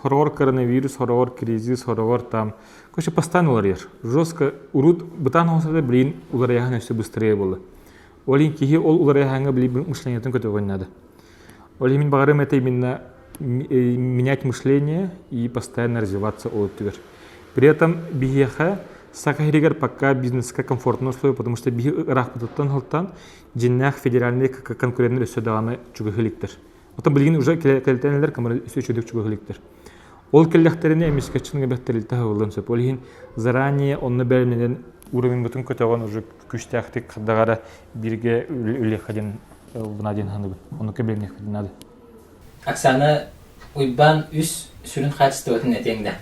хороҕор коронавирус, хороҕор кризис, хороҕор там, короче, постоянно уларыйар. Жестко урут бытаан оҥостор блин уларыйаһын өссө быстрее буолла. Ол иһин киһи ол уларыйаһаҥҥа билии мышлениетын көтөҕүөн наада. Ол иһин мин баҕарым это именно менять мышление и постоянно развиваться ол өттүгэр. При этом биһиэхэ Саха сиригэр пока бизнеска комфортно условия, потому что биһи ыраахпытыттан сылтан дьиннээх федеральный конкуренттар өссө даҕаны чугаһыы иликтэр. Оттон билигин уже кэлтэнэлэр камера өссө үчүгдүк чугаһыы иликтэр. Ол кэллэхтэринэ эмискэччи эбэх тэрилтэ аһыллыан сөп. Ол иһин заранее онно бэлэмнэнэн уровеньбытын көтөҕөн уже күүстээхтик хардаҕара бииргэ үлэлиэххэ диэн бына диэн саныыбын. Оннукка бэлэмниэхпитин наада. Оксана, Уйбаан үс сүрүн хаачыстыбатын этиэҥ да?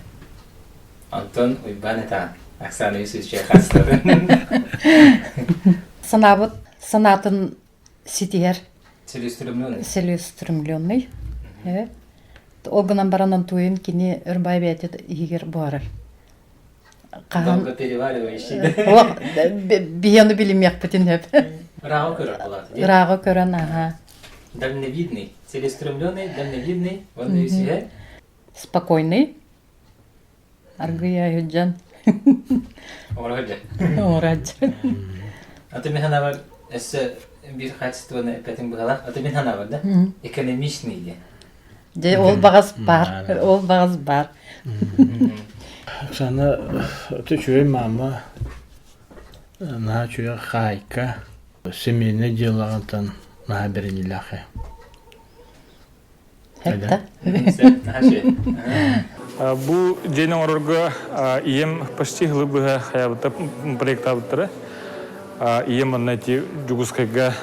Онтон Уйбаан этэҕин. Оксана үс үчүгэй хаачыстыбатын. Санаабыт санаатын ситиһэр. Целеустремленный. Целеустремленный. Ол гынан баран онтуйун кини өрбай бэйэтэ иһигэр буһарар. Хаһан Долго переваривающий. Олох биһи ону билимиэхпитин сөп. Ырааҕы көрөр буолаат. Ырааҕы көрөн аха. Дальновидный. Целеустремленный, дальновидный. Уонна үсүһэ? Спокойный. Аргыйа сылдьан. Оҥоро сылдьар. Оҥоро сылдьар. Аты мин санаабар өссө биир качествоны эппэтиҥ быһалаах. Аты мин санаабар да экономичный диэн. Дьэ ол баҕас баар. Ол баҕас баар. Оксана это үчүгэй маама, наһаа үчүгэй хаайка, семейное делоҕытан наһаа бэриниилээх. Хэтта. Бу дьиэни оҥорорго ийэм почти сылы быһа хайаабыта проектаабыттара. Ийэм манна ити Дьокуускайга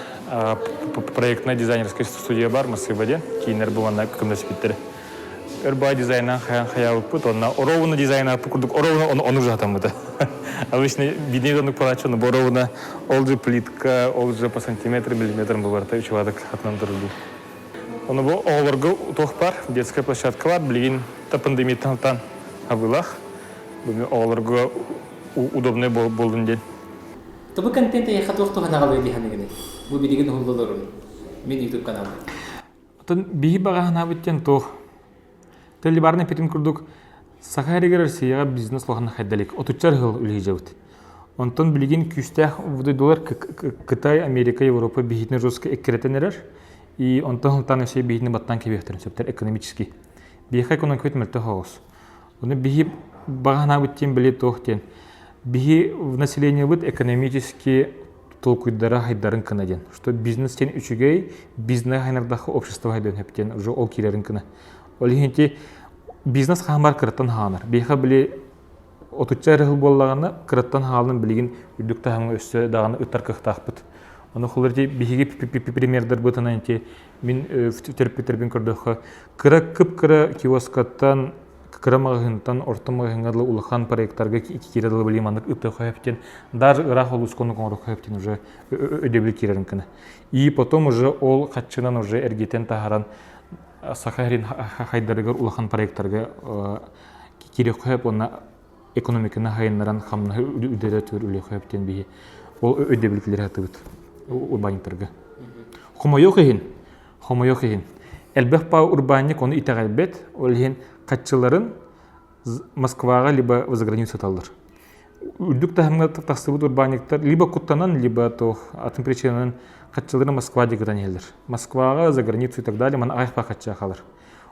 проектная дизайнерская студия бар Москва диэн кииннэр бу манна көмөлөспүттэрэ. Өр баай дизайнан хайан хайаабыппыт уонна оровуна дизайнааппыт курдук оровуна ону ужатаммыта. Обычно виднее оннук палачу, но оровуна ол же плитка, ол же по сантиметрам, миллиметрам быварта үчүгадык хатынан турду. Ону бу оҕолорго туох бар, детская площадка бар, билигин та пандемияттан абылах. Бүгүн оҕолорго удобный буоллун диэн. Тобу контент эйиэхэ туох туһана аҕалыа дии саныгыный? Бу билигин уһуллуларун. Мин YouTube каналым. Оттон биһи баҕаһынаабыт диэн туох? Телебарный эппитим курдук Саха эригэр Россияҕа бизнес улахан хайдалик отучча сыл үлэһиджабыт. Онтон билигин күүстээх дойдулар Кытай, Америка, Европа биһитин жестко эккирэтэн эрэр. И онтон сылтаан Россия биһитини баттаан кэбиэхтэрин сөптөр экономически. Биһиэхэ экономикабыт мөлтөх оҕус. Ону биһи баҕаһынаабыт диэн били туох диэн. Биһи населениебыт экономически толкуйдара хайдарын кына диэн. Что бизнес диэн үчүгэй, бизнес хайнардахха общество хайдыан сөп диэн уже ол киирэрин кына. Ол иһин ити бизнес хаһан бар кыраттан хаанар. Биһиэхэ били отучча эрэ сыл буоллаҕына кыраттан хаалан билигин үрдүк таһымҥа өссө даҕаны ыттар кыахтаахпыт. Ону холор ити биһиги примердарбытынан ити мин төрөппүттэрбин көрдөххө кыра кып-кыра киоскаттан кыра маҕаһыынтан орто маҕаһыыҥҥа дылы улахан проекттарга киирэ дылы билим маннык ыттыахха сөптен даже ыраах улууска оннук оҥоруохха сөптен уже өйдөбүл киирэрин гына. И потом уже ол хаччынан уже эргитэн таһааран Саха сирин хайдарыгар улахан проекттарга киириэххэ сөп уонна экономиканы хайыннаран хамнаһы үрдэтэ түөр үлүөххэ сөп диэн биһи ол өйдөбүл киллэрэ сатыыбыт урбаанньыктарга. Хомойуох иһин, хомойуох иһин, элбэх паа урбаанньык ону итэҕэйбэт, ол иһин хаччыларын Москваҕа либо за границу саталлар. Үрдүк таһымҥа тахсыбыт урбаанньыктар либо куттанан, либо то атын причинанан хаччыларын Москва диэки ытан иһэллэр. Москваҕа, за границу и так далее манна аҕыйах паа хачча хаалар.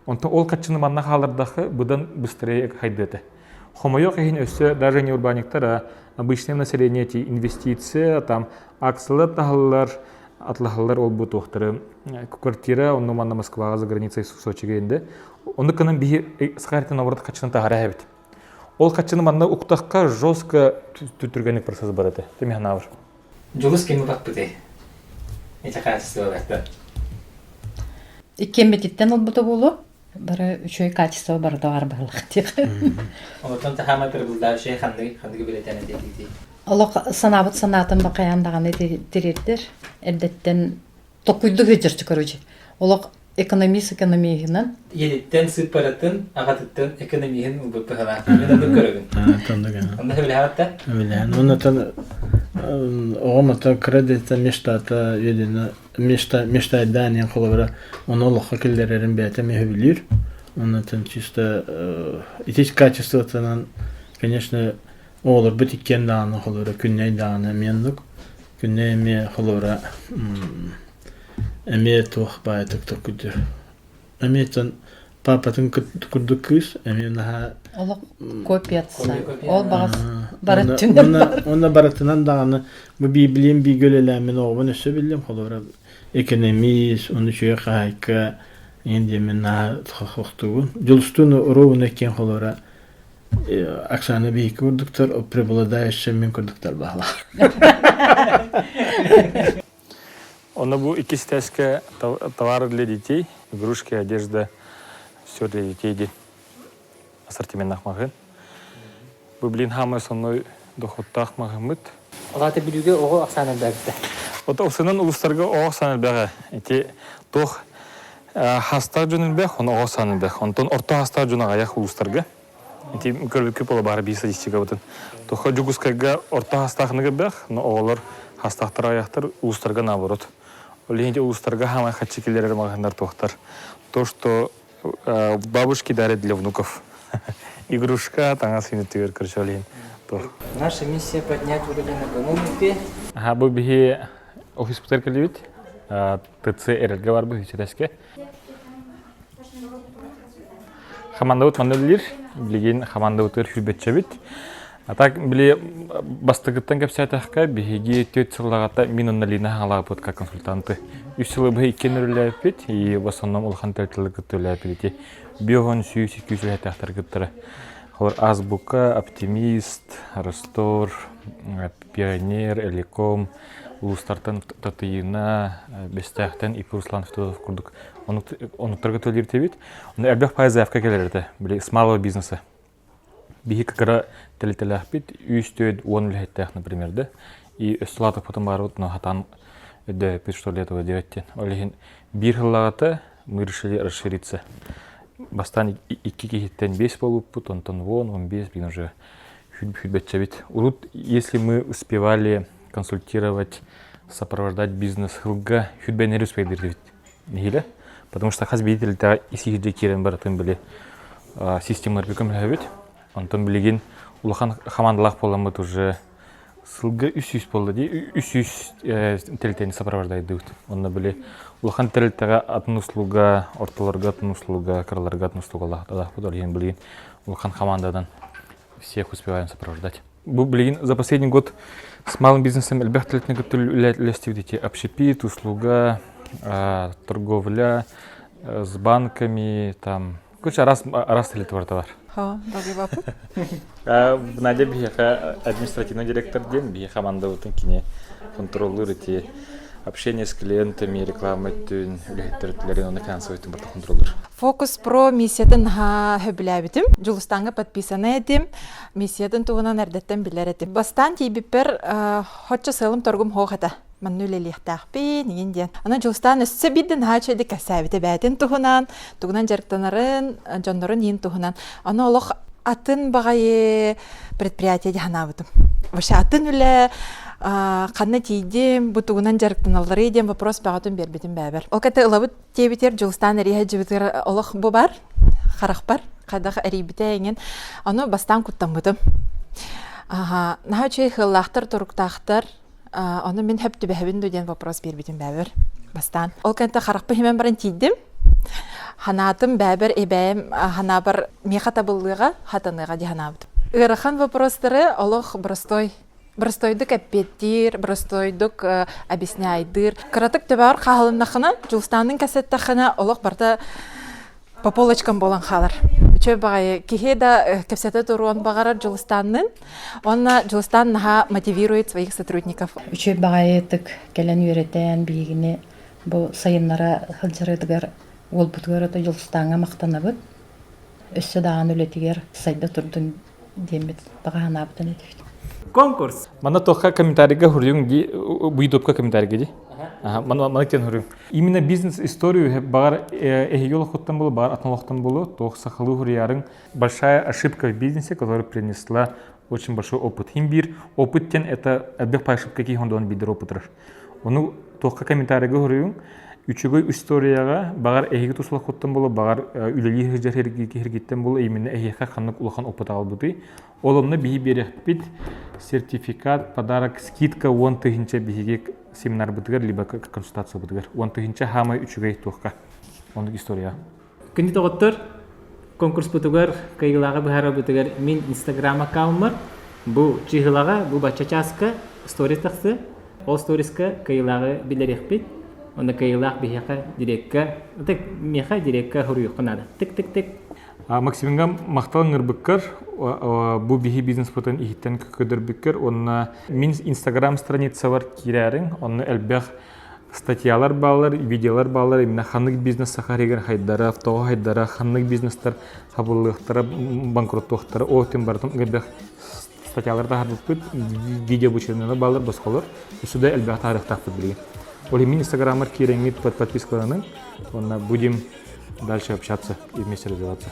Онтон ол хаччыны манна хаалардахха быдан быстрее хайдыа этэ. Хомойуох иһин өссө даже не урбаанньыктар, а обычное население эти инвестиция, там акциялар таһаллар, атлаһаллар ол бу туохтары квартира онно манна Москваҕа за границей Сочига инде. Ону кынан биһи сахартан наоборот хаччыны таһара эбит. Ол хаччыны манна уктахха жестко түргэнник процесс бар этэ. Теми ханаабыр. Дьулус кими баппытай? Ити хаачыстыбалартан. Иккиэммититтэн ылбыта буолуо. Бары үчүгэй качество барыта баар быһылах диэх. Онтон таһаама прибылдающай ханныгы ханныгы билэтэн этиэтий? Олох санаабыт санаатын бакайан даҕаны тириэрдэр. Эрдэттэн токуйдук сылдьар короче. Олох экономист экономиһынан. Ийэтиттэн сыыппаратын, аҕатыттан экономиһын ылбыт быһалаах. Мен оннук көрөбүн. Онно сөбүлэһэҕит да? Сөбүлэһэн. Оннотон оҕом ото кыра дэтэ мечтата үөдэнэ мечта мечтайдаан диэн холобура ону олоххо киллэрэрин бэйэтэ эмиэ сөбүлүүр. Оннотон чисто ити качествотынан конечно оҕолорбут иккиэн даҕаны холобура күннэй даҕаны эмиэ оннук. Күннэй эмиэ холобура эмиэ туох баайытык токкуйдуур. Эмиэ оттон паапатын курдук кыыс эмиэ наһаа Олох копияца. Ол баҕас барыттынан бар. Уонна барытынан даҕаны бу Библиям бииргэ үлэлээммин оҕобун өссө биллим холобура экономист, ону үчүгэй хаһаайка иҥин диэммин наһаа хохтугун. Дьулустуун ровно иккиэн холобура Оксана биһикки курдуктар, преобладающая мин курдуктар баһылаах. Ону бу иккис этээскэ товары для детей, игрушки, одежда, все для детей диэн ассортименнаах маҕаһыын. Бу билин хаамай основной доходтаах маҕаһыыммыт. Улаата Бүлүүгэ оҕо ахсаана элбээбитэ. Ото усунан улустарга оҕо сан элбэҕэ. Ити туох хастаах дьон элбэх, ону оҕо сан элбэх. Онтон орто хастаах дьон аҕыйах улуустарга. Ити көрбүккэ буола баар биир статистикабытын. Туохха Дьокуускайга орто хастаахнык элбэх, но оҕолор хастаахтар аҕыйахтар, улуустарга наоборот. Ол иһин ити улуустарга хаамай хаччы киллэрэр маҕаһыыннар туохтар. То, что бабушки дарят для внуков. Игрушка, таҥас үнүтүгэр короче, ол иһин туох. Наша миссия поднять уровень экономики. Аха, бу биһи офиспытыгар кэллибит. ТЦ эрэлгэ барбыт үчүтэске. Хамаандабыт манна үлэлиир. Билигин хамаандабытыгар сүүрбэччэбит. А так били бастакыттан кэпсээтэххэ, биһиги түөрт сыллаҕата мин уонна Лина хаҥалаабыт как консультанты. Үс сылы быһа иккиэн үлэлээбиппит и в основном улахан тэрилтэлэр кытта үлэлээбиппит ити. Биоһон 100-200 үлэһиттээхтэр кыттара. Холор Азбука, Оптимист, Ростор, Пионер, Элеком, улуустартан Татыйына, Бэстээхтэн Ипи Руслан Федотов курдук онуктарга төлүүр этибит. Онно элбэх пай заявка кэлэр этэ, били с малого бизнеса. Биһи кыра тэрилтэлээхпит, 3-4 үлэһиттээх, например, да. И өссө потом барбыт, но хатан өйдөөппүт, что ли, этого делать диэн. Ол иһин биир сыллаҕата мы решили расшириться. Бастаан икки киһиттэн биэс буолбуппут, онтон вон, он биэс, блин, уже сүүрбэччэбит. Урут, если мы успевали консультировать, сопровождать бизнес сылга сүүрбэннэри успейдирдибит нэһилэ. Потому что хас биир тэрилтэҕэ ис киирэн барытын били системаларга көмөлөһөбүт. Онтон билигин улахан хамаандалаах буоламмыт уже сылга 300 буолла дии 300 тэрилтэни сопровождайдыбыт. Онно били улахан тэрилтэҕэ атын услуга, ортолорго атын услуга, кыраларга атын услугалаахпыт. Ол иһин билигин улахан хамаандадан всех успеваем сопровождать. Бу билигин за последний год с малым бизнесом элбэх тэрилтэни кытта үлэлэстибит эти общепит, услуга, торговля с банками, там, короче, раз, раз тэрилтэ барыта бар. Ха, дагыбапыт. Надя биһиэхэ административный директор диэн биһиэхэ командабытын кини контроллуур ити общение с клиентами, реклама өттүн, үлэһиттэр өттүлэрин, уонна финансовый өттүн барыта контроллуур. Фокус Про миссиятын наһаа сөбүлээбитим. Дьулустааҥҥа подписана этим. Миссиятын туһунан эрдэттэн билэр этим. Бастаан тиийбиппэр хоччо сыалым торгум суох этэ. Манна үлэлиэхтээхпин, иҥин диэн. Аны Дьулустаан өссө биирдэ наһаа үчүгэйдик кэпсээбитэ бэйэтин туһунан, тугунан дьарыктанарын, дьоннорун иин туһунан. Аны олох атын баҕайы предприятие дии санаабытым. Вообще атын үлэ, ханна тиийдим, бу тугунан дьарыктаналларый диэн вопрос бөҕөтүн биэрбитим бэбэр. Ол кэнтэ ылабыт диэбитигэр Дьулустаан эрийэ сылдьыбытыгар олох бу бар, харахпар, хайдах эрийбитэ эҥин. Ону бастаан куттаммытым. Аха, наһаа үчүгэй хыаллаахтар, туруктаахтар. Ону мин хөп түбэһэбин дуо диэн вопрос биэрбитим бэбэр бастаан. Ол кэнтэ харахпын химэн баран тиийдим. Ханаатым бэбэр эбээм ханаабар миэхэ табыллыаҕа, хатаныаҕа дии санаабытым. Ыарахан вопростары олох простой простойдук эппиэттиир, простойдук объясняйдыыр. Кыратык төбөҕөр хаалыннахына, Дьулустаанныын кэпсэттэххинэ, олох барыта по полочкам буолан хаалар. Үчүгэй баҕайы киһи да кэпсэтэ туруон баҕарар Дьулустаанныын. Уонна Дьулустаан наһаа мотивирует своих сотрудников. Үчүгэй баҕайытык кэлэн үөрэтэн биһигини бу сайыннара сылдьарытыгар уолбутугар ото Дьулустааҥҥа махтанабыт. Өссө даҕаны үлэтигэр сайда турдун диэммит баҕа санаабытын этэбит. Конкурс. Манна туохха комментарийга суруйуҥ дии, бу ютубка комментарийга дии. Манна маннык диэн суруйуҥ. Именно бизнес-историю баҕар эһиги олоххуттан буолуо, баҕар атын олохтон буолуо, туох сахалыы суруйарыҥ большая ошибка в бизнесе, которая принесла очень большой опыт. Хим биир опыт диэн это элбэх по ошибка киһи хондоон биирдэр опытырар. Ону туохха комментарийга суруйуҥ, үчүгэй историяҕа баҕар эһиги тус олоххуттан буолуо, баҕар үлэлии сылдьар киһиргиттэн буолуо, именно эһиэхэ ханнык улахан опыт аҕалбытый. Ол онно биһи биэриэхпит сертификат, подарок, скидка 10 000 биһиги семинарбытыгар либо консультациябытыгар 10 000 хаамай үчүгэй туохха оннук история. Күндү доҕоттор, конкурспутугар кыайыылааҕы быһаарарбытыгар мин инстаграм аккауммар бу чыыһылаҕа, бу бачча чааска сторис тахсыа. Ол сториска кыайыылааҕы биллэриэхпит. Онно кыайыылаах биһиэхэ дирекка, тык, миэхэ дирекка суруйуохха наада. Тык-тык-тык. Максимҥа махтал ыҥырбыккар, бу биһи бизнеспытын иһиттэн көрдөрбүккэр уонна мин инстаграм страницабар киирээриҥ, онно элбэх статьялар бааллар, видеолар бааллар, именно ханнык бизнес саха иһигэр хайдара, тоҕо хайдара, ханнык бизнестар хабыллыахтара, банкроттуохтара, ол тем барытын элбэх. статьялары таһаарбыппыт, видео обучениелар бааллар, босхолор. Өссө да элбэх таһаарыахтаахпыт билигин. Ол иһин мин инстаграммар киирэҥҥит подпискаланыҥ уонна будем дальше общаться и вместе развиваться.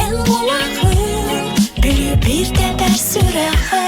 Эн буолаҕын, бүлүү биир тэбэр сүрэҕэ.